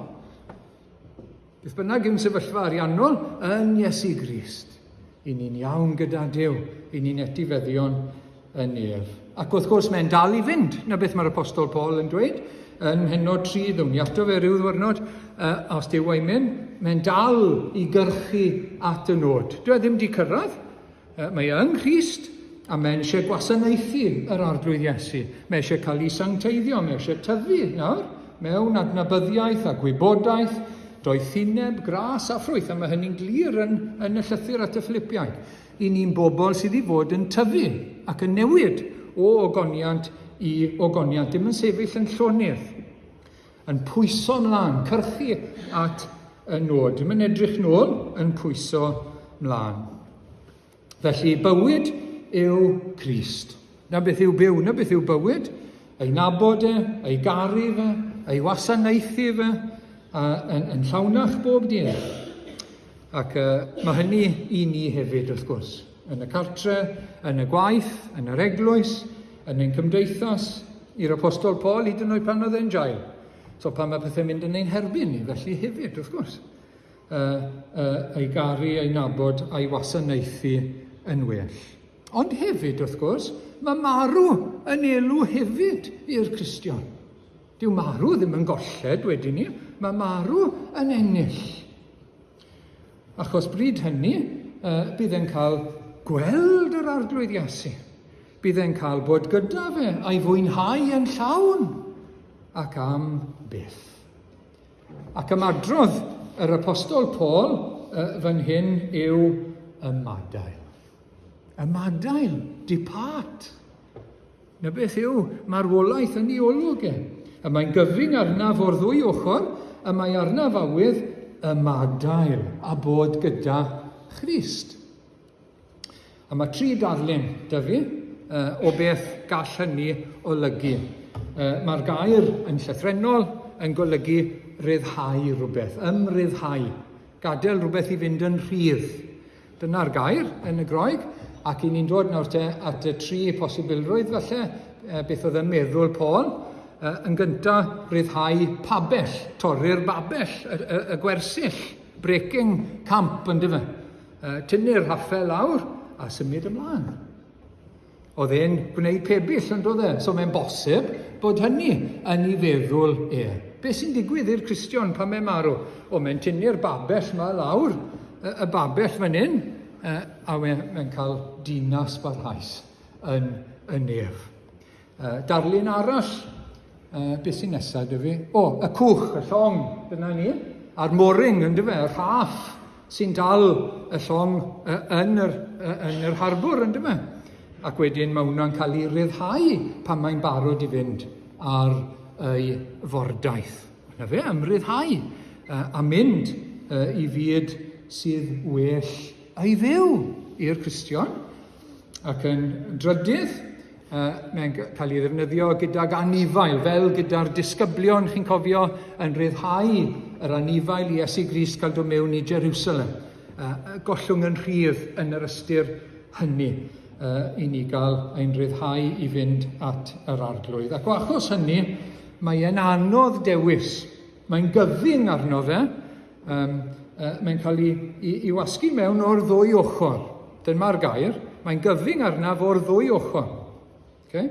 Beth bynnag yw'n sefyllfa ariannol, yn Iesu Grist, i ni'n iawn gyda Duw, i ni'n etifeddion y nef. Ac wrth gwrs mae'n dal i fynd, na beth mae'r Apostol Paul yn dweud, yn mhennod 3, ddown ni ato fe rhyw ddwyrnod, os Duw a'i myn, mae'n dal i gyrchu at y nod. Dyw e ddim wedi cyrraedd, mae e yng Nghrist, a mae'n eisiau gwasanaethu yr Arglwydd Iesu. Mae eisiau cael ei sancteiddio, mae eisiau tyfu nawr mewn adnabyddiaeth a gwybodaeth, doethineb, gras a ffrwyth, a mae hynny'n glir yn, yn y llythyr at y Philipiaid. I ni'n bobl sydd i fod yn tyfu ac yn newid o ogoniant i ogoniant, dim yn sefyll yn llonydd, yn pwyso mlaen, cyrchu at y nod, dim yn edrych nôl, yn pwyso mlaen. Felly bywyd yw Crist. Na beth yw byw, na beth yw bywyd, ei nabod e, ei garu fe, ei wasanaethu fe, a yn, yn llawnach bob dydd. Ac uh, mae hynny i ni hefyd, wrth gwrs, yn y cartre, yn y gwaith, yn yr eglwys, yn ein cymdeithas, i'r Apostol Paul, hyd yn oed pan oedd e'n jail. So pan mae pethau'n mynd yn ein herbyn ni, felly hefyd, wrth gwrs, uh, uh, ei garu, ei nabod a'i wasanaethu yn well. Ond hefyd, wrth gwrs, mae marw yn elw hefyd i'r Cristion. Dyw marw ddim yn golled wedyn ni, mae marw yn ennill. Achos bryd hynny, uh, bydd e'n cael gweld yr Arglwydd Iesu. Bydd e'n cael bod gyda fe a'i fwynhau yn llawn ac am byth. Ac ymadrodd yr Apostol Paul uh, fan hyn yw ymadael. Ymadael, depart. Na beth yw marwolaeth yn ei olwg e. Y mae'n gyfyng arnaf o'r ddwy ochr, y mae arnaf awydd ymadael a bod gyda Christ. A mae tri darlun da fi o beth gall hynny olygu. Mae'r gair yn llythrennol yn golygu rhyddhau rhywbeth, ymryddhau, gadael rhywbeth i fynd yn rhydd. Dyna'r gair yn y Groeg, ac i ni'n dod nawr te at y tri posibilrwydd falle, beth oedd yn meddwl Paul. Yn gynta, rhyddhau pabell, torri'r babell, y, y, y gwersyll, breaking camp yn dyfe. Tynnu'r rhaffau lawr a symud ymlaen. Oedd e'n gwneud pebyll, yn doedd e? So mae'n bosib bod hynny yn ei feddwl e. Be sy'n digwydd i'r Cristion pan mae'n marw? O, mae'n tynnu'r babell yma lawr, y, y babell fan hyn, a mae'n mae cael dinas barhaus yn y nef. Darlun arall, beth sy'n nesaf dy fi? O, y cwch, y llong, dyna ni. A'r mooring, yn dyfe, y rhaff sy'n dal y llong yn yr, yn yr harbwr, yn dyfe. Ac wedyn mae hwnna'n cael ei ryddhau pan mae'n barod i fynd ar ei fordaith. Na fe, ymryddhau a mynd i fyd sydd well ei fyw i'r Cristion. Ac yn drydydd, mae'n cael ei ddefnyddio gydag anifail, fel gyda'r disgyblion, chi'n cofio, yn rhyddhau yr anifail i Iesu Grist cael dod mewn i Jerusalem. Gollwng yn rhydd yn yr ystyr hynny i ni gael ein rhyddhau i fynd at yr Arglwydd. Ac o achos hynny, mae e'n anodd dewis. Mae'n gyfyng arno fe, um, mae'n cael ei, ei, ei wasgu mewn o'r ddwy ochr. Dyma'r gair, mae'n gyfyng arnaf o'r ddwy ochr. Okay?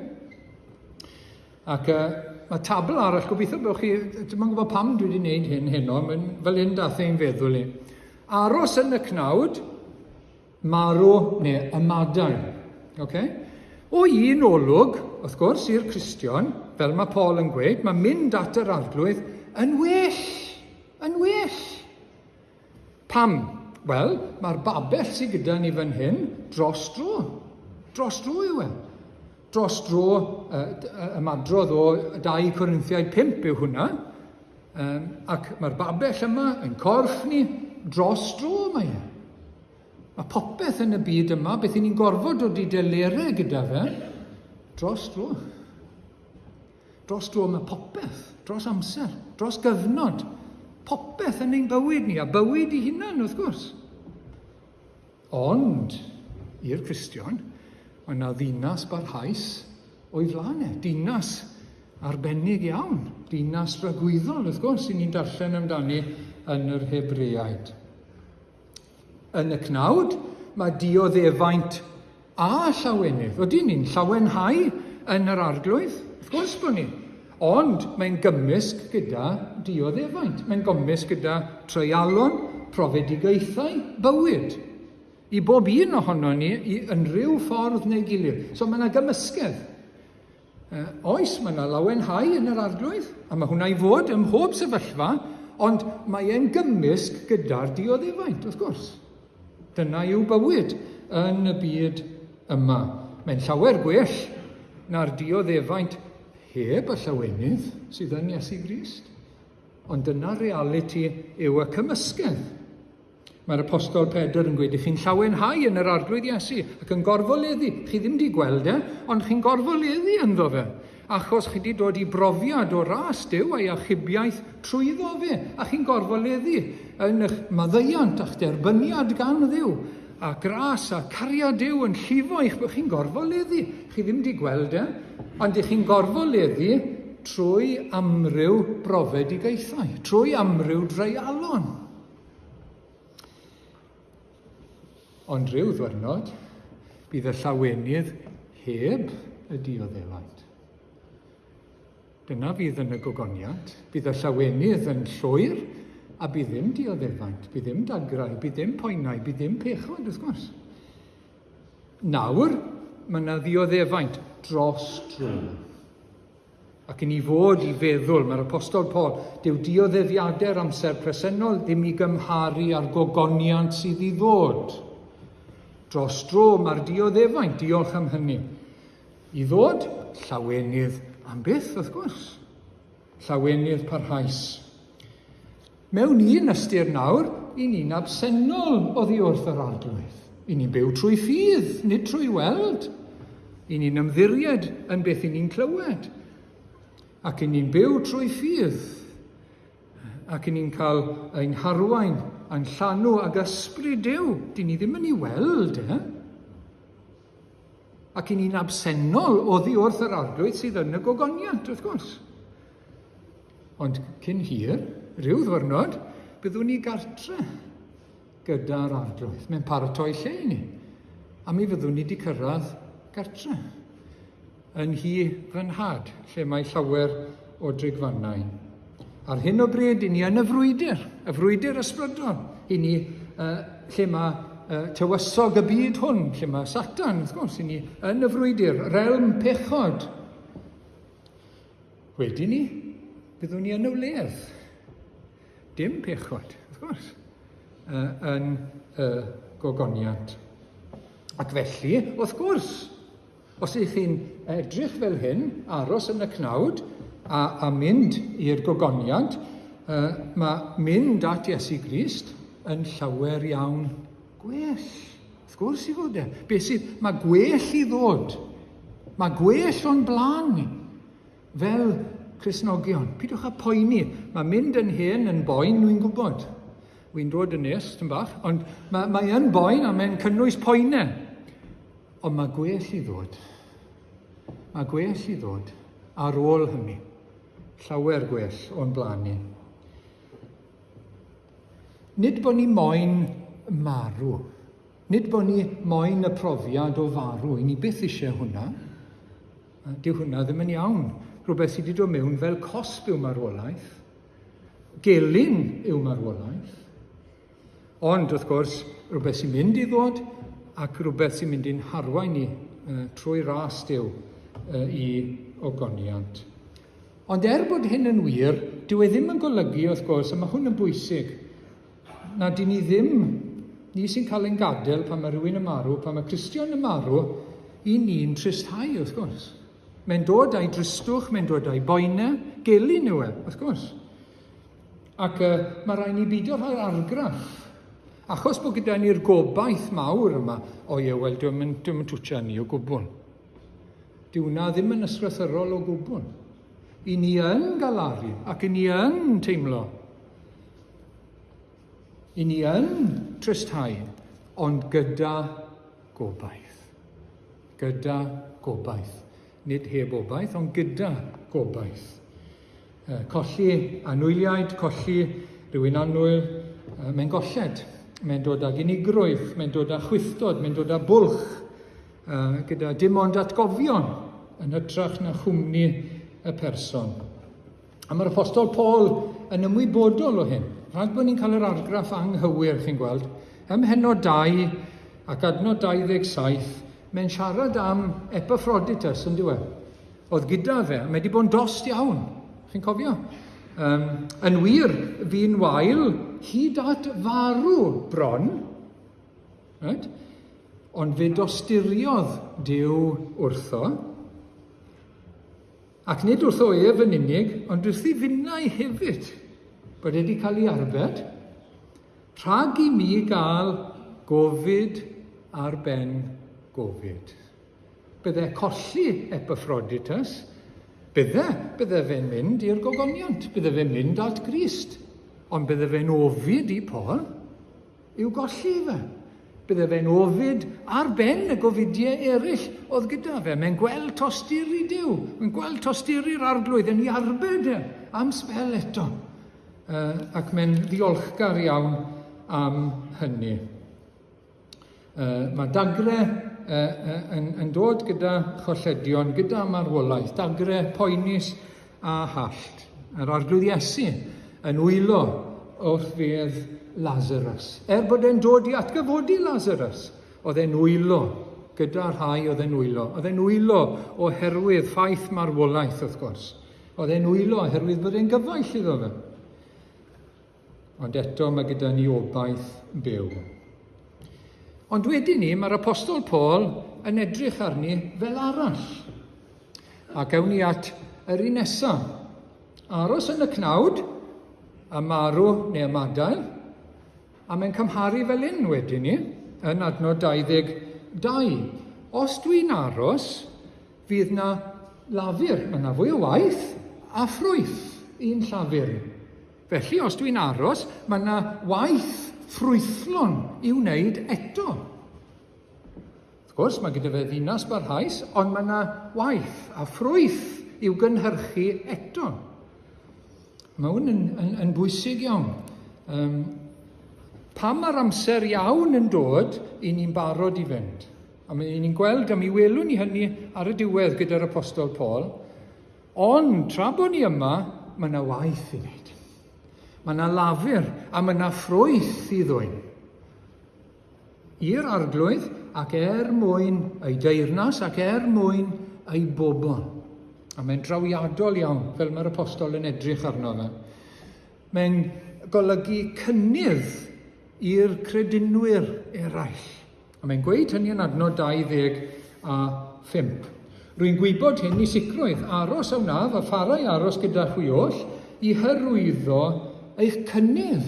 Ac uh, mae tabl arall, gobeithio bod chi, dwi'n gwybod pam dwi wedi gwneud hyn heno, mae'n fel hyn dath ein feddwl i. Aros yn y cnawd, Marw neu ymadael. Okay? O un olwg, wrth gwrs, i'r Cristion, fel mae Paul yn gweud, mae mynd at yr Arglwydd yn well. Yn well. Pam? Wel, mae'r babell sydd gyda ni fan hyn dros dro. Dros dro yw e. Dros dro, uh, ymadrodd o 2 Corinthiaid 5 yw hwnna. Um, ac mae'r babell yma yn corff ni dros dro mae e. Mae popeth yn y byd yma, beth i ni'n gorfod dod i delerau gyda fe, dros dro. Dros dro mae popeth, dros amser, dros gyfnod. Popeth yn ein bywyd ni, a bywyd i hunan, wrth gwrs. Ond, i'r Cristion, mae yna ddinas barhaus o'i flaen e. Dinas arbennig iawn, dinas dragwyddol, wrth gwrs, i ni'n darllen amdani yn yr Hebreaid. Yn y cnawd, mae dioddefaint A llawenydd. Ydyn ni'n llawenhau yn yr arglwydd? Wrth gwrs bod ni. Ond mae'n gymysg gyda dioddefaint. Mae'n gymysg gyda treialon, profedigaethau, bywyd. I bob un ohono ni, i yn rhyw ffordd neu gilydd. So mae yna gymysgedd. Oes, mae yna lawenhau yn yr arglwydd, a mae hwnna i fod ym mhob sefyllfa, ond mae e'n gymysg gyda'r dioddefaint, wrth gwrs. Dyna yw bywyd yn y byd yma. Mae'n llawer gwell na'r dioddefaint heb y llawenydd sydd yn Iesu Grist. Ond dyna realiti yw y cymysgedd. Mae'r apostol Pedr yn gweud, chi'n llawenhau yn yr arglwydd Iesu ac yn gorfoleddu. Chi ddim wedi gweld e, ond chi'n gorfoleddu ynddo fe. Achos chi wedi dod i brofiad o ras Duw a'i achubiaeth trwyddo fe. A chi'n gorfoleddu yn eich maddeuant a'ch derbyniad gan Dduw. A gras a cariad Duw yn llifo eich... Chi'n gorfoleddu. Chi ddim wedi gweld e, ond ych chi'n gorfoleddu trwy amryw brofedigaethau, trwy amryw dreialon. Ond rhyw ddwyrnod, bydd y llawenydd heb y dioddefaint. Dyna fydd yn y gogoniant. Bydd y llawenydd yn llwyr a bydd ddim dioddefaint, bydd ddim dagrau, bydd ddim poenau, bydd ddim pechod, wrth gwrs. Nawr, mae yna ddioddefaint dros dro. Ac i ni fod i feddwl, mae'r Apostol Paul, dyw dioddefiadau'r amser presennol ddim i gymharu â'r gogoniant sydd i ddod. Dros dro mae'r dioddefaint, diolch am hynny. I ddod, llawenydd am byth, wrth gwrs. Llawenydd parhaus. Mewn un ystyr nawr, i ni'n absennol oddi wrth yr Arglwydd. I ni'n byw trwy ffydd, nid trwy weld. I ni'n ymddiried yn beth i ni'n clywed. Ac i ni'n byw trwy ffydd. Ac i ni'n cael ein harwain a'n llanw ag ysbryd Duw. Dyn ni ddim yn ei weld, eh? Ac i ni'n absennol oddi wrth yr Arglwydd sydd yn y gogoniant, wrth gwrs. Ond cyn hir, rhyw ddwyrnod, byddwn ni gartre gyda'r arglwydd. Mae'n paratoi lle i ni. A mi fyddwn ni wedi cyrraedd gartre. Yn hi fy nhad, lle mae llawer o drigfannau. Ar hyn o bryd, i ni yn y frwydr, y frwydr ysbrydol. I ni, uh, lle mae uh, tywysog y byd hwn, lle mae Satan, wrth gwrs, i ni yn y frwydr, realm pechod. Wedi ni, byddwn ni yn y wledd. Dim pechod, wrth gwrs, yn y gogoniant. Ac felly, wrth gwrs, os ych chi'n edrych fel hyn, aros yn y cnawd a, a mynd i'r gogoniant, uh, mae mynd at Iesu Grist yn llawer iawn gwell. Wrth gwrs i fod e. Be sydd, mae gwell i ddod. Mae gwell o'n blaen ni. Fel Cristnogion. Pidwch â poeni. Mae mynd yn hen yn boen, dwi'n gwybod. Wy'n dod yn nes, tyn bach, ond mae, mae yn boen a mae'n cynnwys poenau. Ond mae gwell i ddod. Mae gwell i ddod ar ôl hynny. Llawer gwell o'n blaen ni. Nid bod ni moyn marw. Nid bod ni moyn y profiad o farw. I ni byth eisiau hwnna. Dyw hwnna ddim yn iawn. Rhywbeth sydd wedi dod mewn fel cosb yw marwolaeth. Gelyn yw marwolaeth. Ond, wrth gwrs, rhywbeth sy'n mynd i ddod ac rhywbeth sy'n mynd i'n harwain ni trwy ras Duw i ogoniant. Ond er bod hyn yn wir, dyw e ddim yn golygu, wrth gwrs, a mae hwn yn bwysig, na dyn ni ddim, ni sy'n cael ein gadael pan mae rhywun yn marw, pan mae Cristion yn marw, i ni'n tristhau, wrth gwrs. Mae'n dod â'i dristwch, mae'n dod â'i boenau, gelyn yw e, wrth gwrs. Ac uh, mae rhaid ni beidio rhoi'r argraff. Achos bod gyda ni'r gobaith mawr yma, o ie, wel, dwi'n mynd, dwi twtio ni o gwbl. Dyw hwnna ddim yn ysgrythyrol o gwbl. I ni yn galaru ac i ni yn teimlo. I ni yn tristhau, ond gyda gobaith. Gyda gobaith. Nid heb obaith, ond gyda gobaith. Colli anwyliaid, colli rhywun annwyl, mae'n golled. Mae'n dod ag unigrwydd, mae'n dod â chwithdod, mae'n dod â bwlch. gyda dim ond atgofion yn hytrach na chwmni y person. A mae'r Apostol Paul yn ymwybodol o hyn. Rhag bod ni'n cael yr argraff anghywir, chi'n gweld. Ym mhennod 2 ac adnod 27, mae'n siarad am Epaphroditus, yn diwedd. Oedd gyda fe, a mae wedi bod yn dost iawn. Chi'n cofio? Um, yn wir, fi'n wael hyd at farw bron. Right? Ond fe dosturiodd Duw wrtho. Ac nid wrtho ef yn unig, ond wrthi finnau hefyd, bod wedi cael ei arbed, rhag i mi gael gofid ar ben gofid. Bydde colli Epaphroditus, bydde, bydde fe'n mynd i'r gogoniant, bydde fe'n mynd at Grist, ond bydde fe'n ofid i Paul, I'w golli fe. Bydde fe'n ofid ar ben y gofidiau eraill oedd gyda fe. Mae'n gweld tosturi Duw, mae'n gweld tosturi'r arglwydd yn ei arbed e am sbel eto. Uh, ac mae'n ddiolchgar iawn am hynny. Uh, mae dagre uh, uh, yn, yn dod gyda cholledion, gyda marwolaeth, dagre poenus a hallt. Yr Arglwydd Iesu yn wylo wrth fedd Lazarus. Er bod e'n dod i atgyfodi Lazarus, oedd e'n wylo gyda rhai oedd e'n wylo. Oedd e'n wylo oherwydd ffaith marwolaeth, wrth gwrs. Oedd e'n wylo oherwydd bod e'n gyfaill iddo fe. Ond eto mae gyda ni obaith byw. Ond wedyn ni, mae'r Apostol Paul yn edrych arni fel arall. Ac ewn ni at yr un nesaf. Aros yn y cnawd, a marw neu ymadael, a mae'n cymharu fel un wedyn ni, yn adnod 22. Os dwi'n aros, fydd na lafur, mae na fwy o waith a ffrwyth i'n llafur. Felly, os dwi'n aros, mae yna waith ffrwythlon i'w wneud eto. Wrth gwrs, mae gyda fe ddinas barhaus, ond mae yna waith a ffrwyth i'w gynhyrchu eto. Mae hwn yn, yn, yn bwysig iawn. Um, pam mae'r amser iawn yn dod i ni'n barod i fynd? A mi ni'n gweld, a mi welwn ni hynny ar y diwedd gyda'r Apostol Paul, Ond tra bod ni yma, mae yna waith i wneud. Mae yna lafur a mae yna ffrwyth i ddwyn. I'r arglwydd ac er mwyn ei deyrnas ac er mwyn ei bobl. A mae'n drawiadol iawn, fel mae'r apostol yn edrych arno fe. Mae'n golygu cynnydd i'r credinwyr eraill. A mae'n gweud hynny yn adnod 25. Rwy'n gwybod hyn i sicrwydd, aros a wnaf a pharau aros gyda chwi oll i hyrwyddo eich cynnydd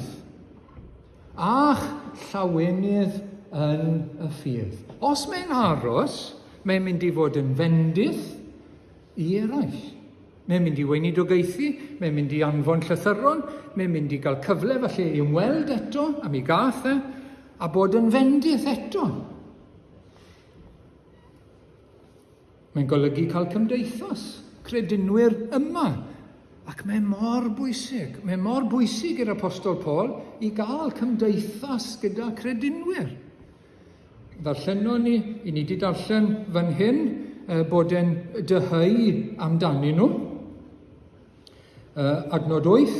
a'ch llawenydd yn y ffydd. Os mae'n aros, mae'n mynd i fod yn fendith i eraill. Mae'n mynd i weinidogaethu, mae'n mynd i anfon llythyron, mae'n mynd i gael cyfle falle i ymweld eto, a mi gath e, a bod yn fendith eto. Mae'n golygu cael cymdeithas, credinwyr yma. Ac mae mor bwysig, mae mor bwysig i'r Apostol Paul i gael cymdeithas gyda credinwyr. Ddarllenon ni, i ni wedi darllen fan hyn, bod e'n dyheu amdanyn nhw. Adnod 8,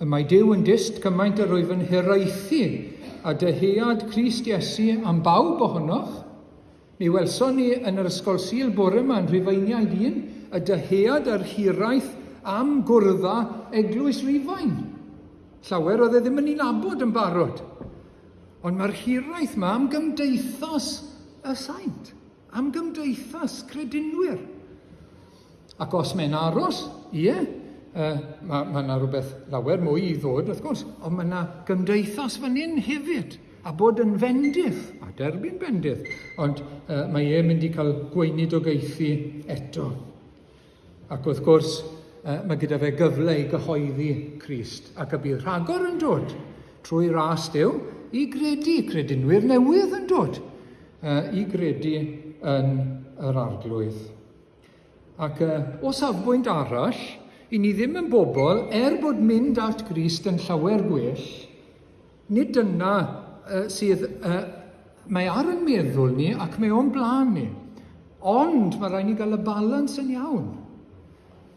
y mae Duw yn dyst cymaint yr wyf yn hiraethu a dyhead Crist Iesu am bawb ohonoch. Mi welson ni yn yr ysgol Sul bore yma yn Rhufeiniaid 1, y dyhead a'r hiraeth am gwrdd â Eglwys Rufain. Llawer oedd e ddim yn ei nabod yn barod. Ond mae'r hiraeth yma am gymdeithas y saint, am gymdeithas credinwyr. Ac os mae'n aros, ie, uh, mae ma yna rhywbeth lawer mwy i ddod, wrth gwrs, ond mae yna gymdeithas fan hyn hefyd, a bod yn fendith, a derbyn bendith, ond uh, mae e'n mynd i cael gweinidogaethu eto. Ac wrth gwrs, uh, mae gyda fe gyfle i gyhoeddi Crist, ac y bydd rhagor yn dod trwy ras Duw i gredu, credinwyr newydd yn dod uh, i gredu yn yr arglwydd. Ac o safbwynt arall, i ni ddim yn bobl, er bod mynd at Grist yn llawer gwell, nid dyna sydd, mae ar yn meddwl ni ac mae o'n blaen ni. Ond mae rhaid ni gael y balans yn iawn.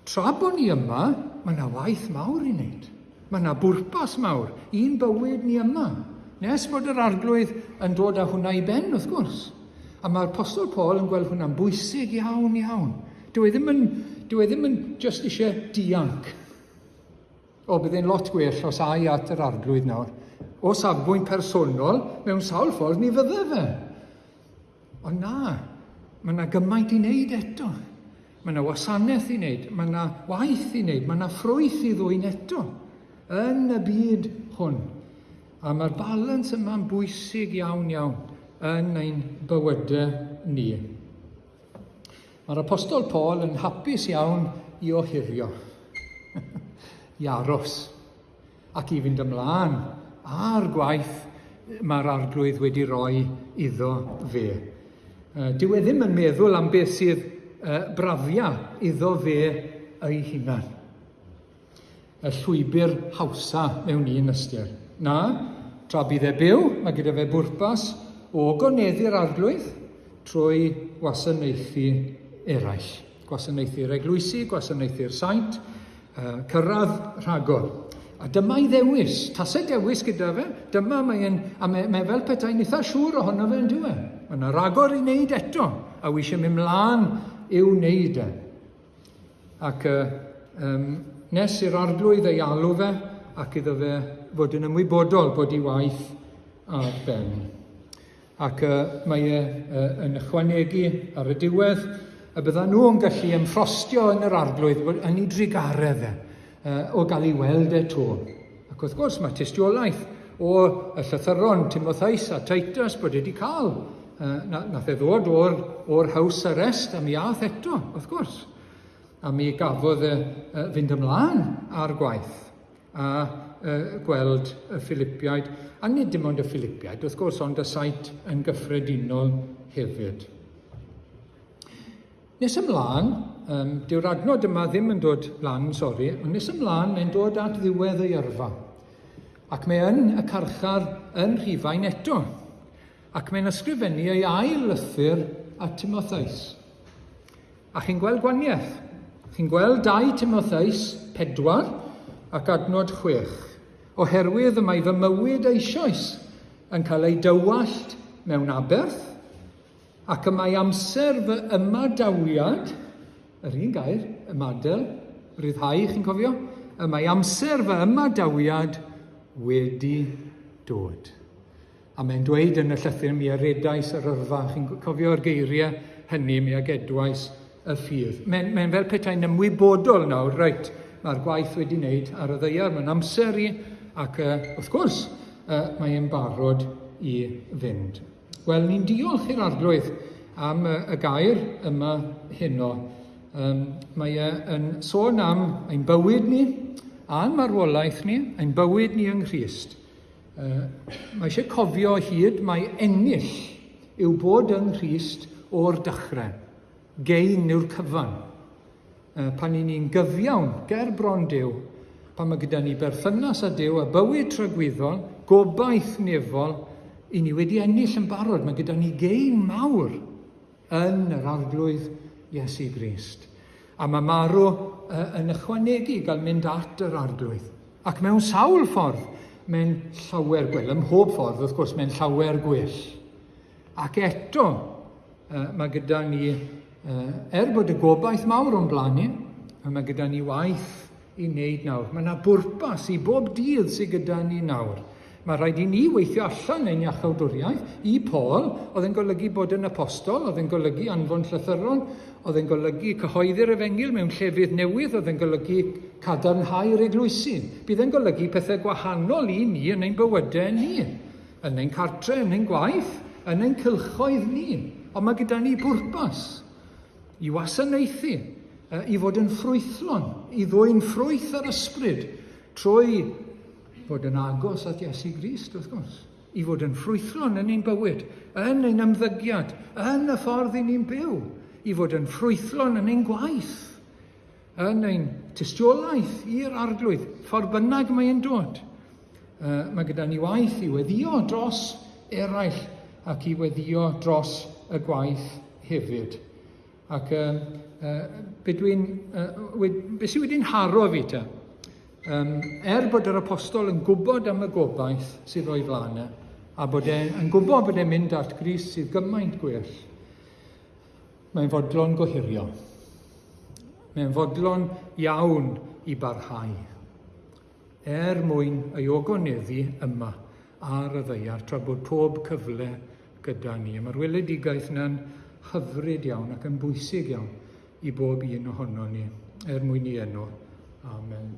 Tra bod ni yma, mae yna waith mawr i wneud. Mae yna bwrpas mawr i'n bywyd ni yma. Nes bod yr arglwydd yn dod â hwnna i ben, wrth gwrs. A mae'r Apostol Paul yn gweld hwnna'n bwysig iawn, iawn. Dyw e ddim yn, dyw e ddim yn just eisiau dianc. O, bydd e'n lot gwell os ai at yr arglwydd nawr. O safbwynt personol, mewn sawl ffordd, mi fydde fe. Ond na, mae yna gymaint i wneud eto. Mae yna wasanaeth i wneud, mae yna waith i wneud, mae yna ffrwyth i ddwyn eto yn y byd hwn. A mae'r balans yma'n bwysig iawn iawn yn ein bywydau ni. Mae'r Apostol Paul yn hapus iawn i ohirio, i aros, ac i fynd ymlaen â'r gwaith mae'r Arglwydd wedi rhoi iddo fe. Dyw e ddim yn meddwl am beth sydd brafia iddo fe ei hunan. Y llwybr hawsa mewn un ystyr. Na, tra bydd e byw, mae gyda fe bwrpas o ogoneddu'r Arglwydd trwy wasanaethu eraill. Gwasanaethu'r eglwysi, gwasanaethu'r saint, cyrraedd rhagor. A dyma'i ddewis, tasau dewis gyda fe, dyma mae'n, a mae, mae fel petai'n eitha siŵr ohono fe yn dyw e. Mae yna ragor i wneud eto, a wi eisiau mynd mlaen i'w wneud e. Ac um, nes i'r arglwydd ei alw fe, ac iddo fe fod yn ymwybodol bod ei waith ar ben. Ac mae e yn ychwanegu ar y diwedd y byddan nhw'n gallu ymffrostio yn yr arglwydd yn ei drugaredd e, o gael ei weld e to. Ac wrth gwrs mae tystiolaeth o y llythyron Timotheus a Titus bod wedi cael, nath e ddod o'r, or house arrest a mi ath eto, wrth gwrs. A mi gafodd e fynd ymlaen â'r gwaith. a gweld y Philipiaid, a nid dim ond y Philipiaid, wrth gwrs, ond y saint yn gyffredinol hefyd. Nes ymlaen, um, dyw'r adnod yma ddim yn dod lan, sori, ond nes ymlaen mae'n dod at ddiwedd ei yrfa. Ac mae yn y carchar yn Rhufain eto. Ac mae'n ysgrifennu ei ail lythyr at Timotheus. A chi'n gweld gwaniaeth. Chi'n gweld 2 Timotheus 4 ac adnod 6. Oherwydd y mae fy mywyd eisoes yn cael ei dywallt mewn aberth, ac y mae amser fy ymadawiad, yr un gair, ymadel, rhyddhau, chi'n cofio? Y mae amser fy ymadawiad wedi dod. A mae'n dweud yn y llythyr, mi a redais yr yrfa, chi'n cofio'r geiriau hynny, mi a gedwais y ffydd. Mae'n mae fel petai'n ymwybodol nawr, reit, mae'r gwaith wedi wneud ar y ddeiar, mae'n amser i, ac uh, wrth gwrs, uh, mae'n barod i fynd. Wel, ni'n diolch i'r Arglwydd am y, y gair yma heno. Um, mae e yn sôn am ein bywyd ni, a'n marwolaeth ni, ein bywyd ni yng Nghrist. Mae eisiau cofio o hyd mai ennill yw bod yng Nghrist o'r dechrau. Gain yw'r cyfan. Pan i ni'n gyfiawn ger bron Duw, pan mae gyda ni berthynas â Duw a bywyd tragwyddol, gobaith nefol, i ni wedi ennill yn barod. Mae gyda ni gain mawr yn yr Arglwydd Iesu Grist. A mae marw yn ychwanegu gael mynd at yr Arglwydd. Ac mewn sawl ffordd, mae'n llawer gwell. Ym mhob ffordd, wrth gwrs, mae'n llawer gwell. Ac eto, mae gyda ni, er bod y gobaith mawr o'n blaen ni, mae gyda ni waith i wneud nawr. Mae yna bwrpas i bob dydd sydd gyda ni nawr. Mae rhaid i ni weithio allan ein iachawdwriaeth. I Paul, oedd yn golygu bod yn apostol, oedd yn golygu anfon llythyron, oedd yn golygu cyhoeddi'r efengyl mewn llefydd newydd, oedd yn golygu cadarnhau'r eglwysi. Bydd yn golygu pethau gwahanol i ni yn ein bywydau ni, yn ein cartre, yn ein gwaith, yn ein cylchoedd ni. Ond mae gyda ni bwrpas i wasanaethu, i fod yn ffrwythlon, i ddwyn ffrwyth yr ysbryd trwy fod yn agos at Iesu Grist, wrth gwrs, i fod yn ffrwythlon yn ein bywyd, yn ein ymddygiad, yn y ffordd i ni'n byw, i fod yn ffrwythlon yn ein gwaith, yn ein tystiolaeth i'r arglwydd, ffordd bynnag mae'n dod. Uh, mae gyda ni waith i weddio dros eraill ac i weddio dros y gwaith hefyd. Ac uh, be dwi'n, uh, be sydd wedi'n haro fi te, um, er bod yr apostol yn gwybod am y gobaith sydd o'i flaen e, a bod e'n gwybod bod e'n mynd at Grist sydd gymaint gwell, mae'n fodlon gohirio. Mae'n fodlon iawn i barhau. Er mwyn ei ogoneddu yma ar y ddaear tra bod pob cyfle gyda ni. A mae'r weledigaeth yna'n hyfryd iawn ac yn bwysig iawn i bob un ohono ni, er mwyn i enw. Amen.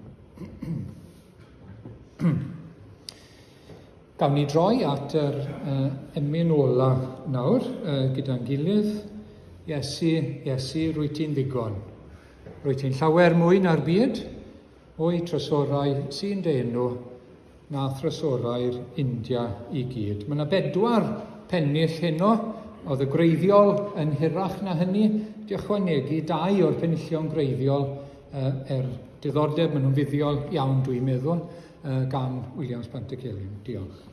Gawn ni droi at yr uh, emyn ola nawr uh, gyda'n gilydd. Iesu, Iesu, rwy ti'n ddigon. Rwy ti'n llawer mwy na'r byd. O'i trysorau sy'n dy enw na thrysorau'r India i gyd. Mae yna bedwar pennill heno, oedd y gwreiddiol yn hirach na hynny, di ychwanegu dau o'r penillion gwreiddiol uh, er diddordeb, maen nhw'n fuddiol iawn dwi'n meddwl, uh, gan Williams Pantycelyn. Diolch.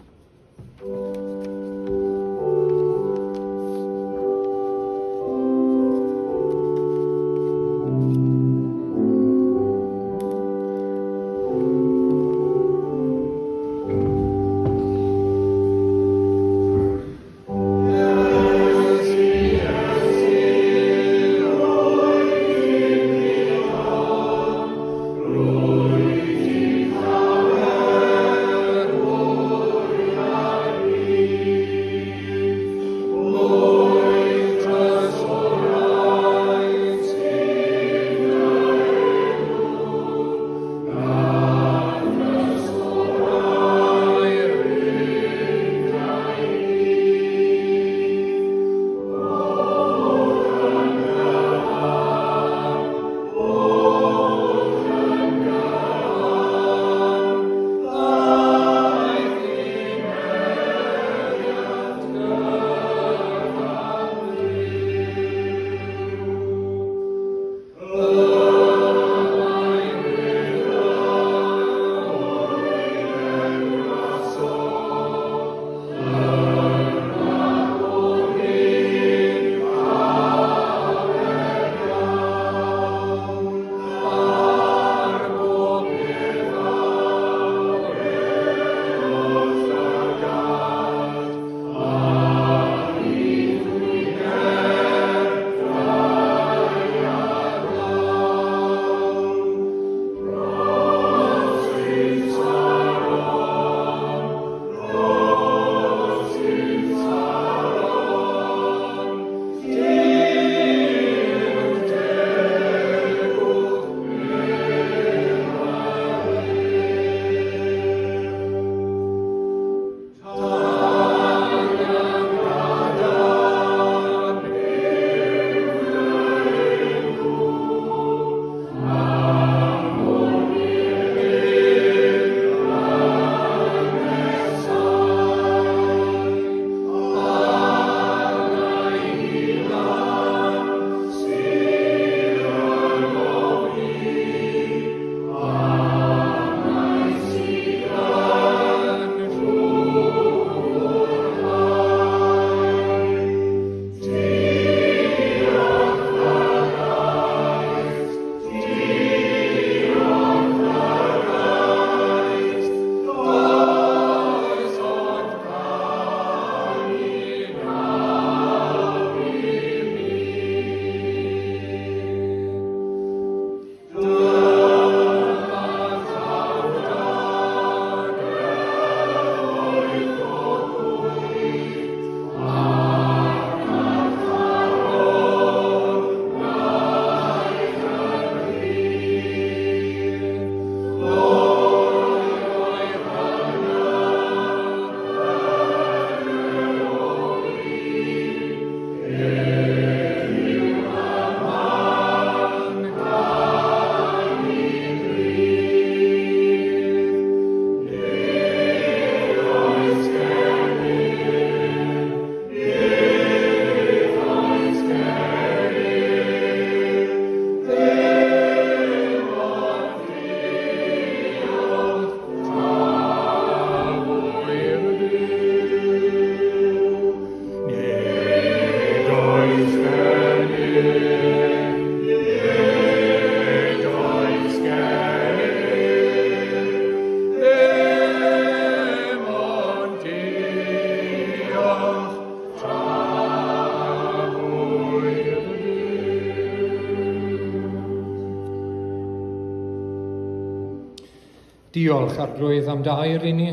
Diolch, Arglwydd, am dair i ni.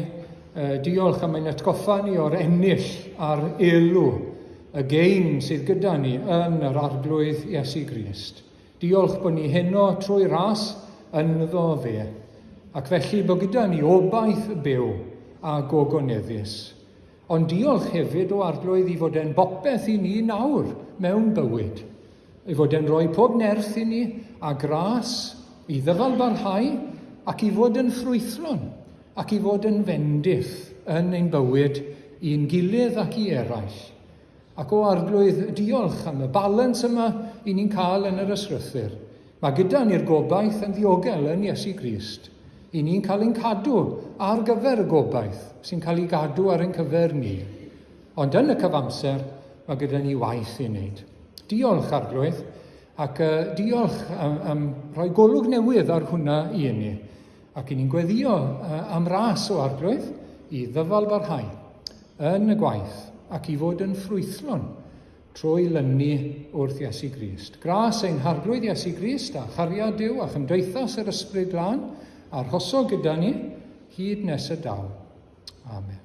Diolch am ein atgoffa ni o'r ennill a'r elw, y gein sydd gyda ni yn yr Arglwydd Iesu Grist. Diolch bod ni heno trwy ras ynddo fe, ac felly bod gyda ni obaith byw a gogoneddus. Ond diolch hefyd o Arglwydd i fod e'n bopeth i ni nawr mewn bywyd. Ei fod e'n rhoi pob nerth i ni a gras i ddyfalbarhau ac i fod yn ffrwythlon ac i fod yn fendith yn ein bywyd i'n gilydd ac i eraill. Ac o Arglwydd, diolch am y balans yma i ni'n cael yn yr ysgrythur. Mae gyda ni'r gobaith yn ddiogel yn Iesu Grist. I ni'n cael ein cadw ar gyfer y gobaith sy'n cael ei gadw ar ein cyfer ni. Ond yn y cyfamser, mae gyda ni waith i wneud. Diolch, Arglwydd, ac uh, diolch am, am rhoi golwg newydd ar hwnna i ni. Ac i ni'n gweddio uh, am ras o Arglwydd i ddyfal barhau yn y gwaith ac i fod yn ffrwythlon trwy lynu wrth Iesu Grist. Gras ein Harglwydd Iesu Grist a chariad Duw a chymdeithas yr Ysbryd Glân arhoso gyda ni hyd nes y daw. Amen.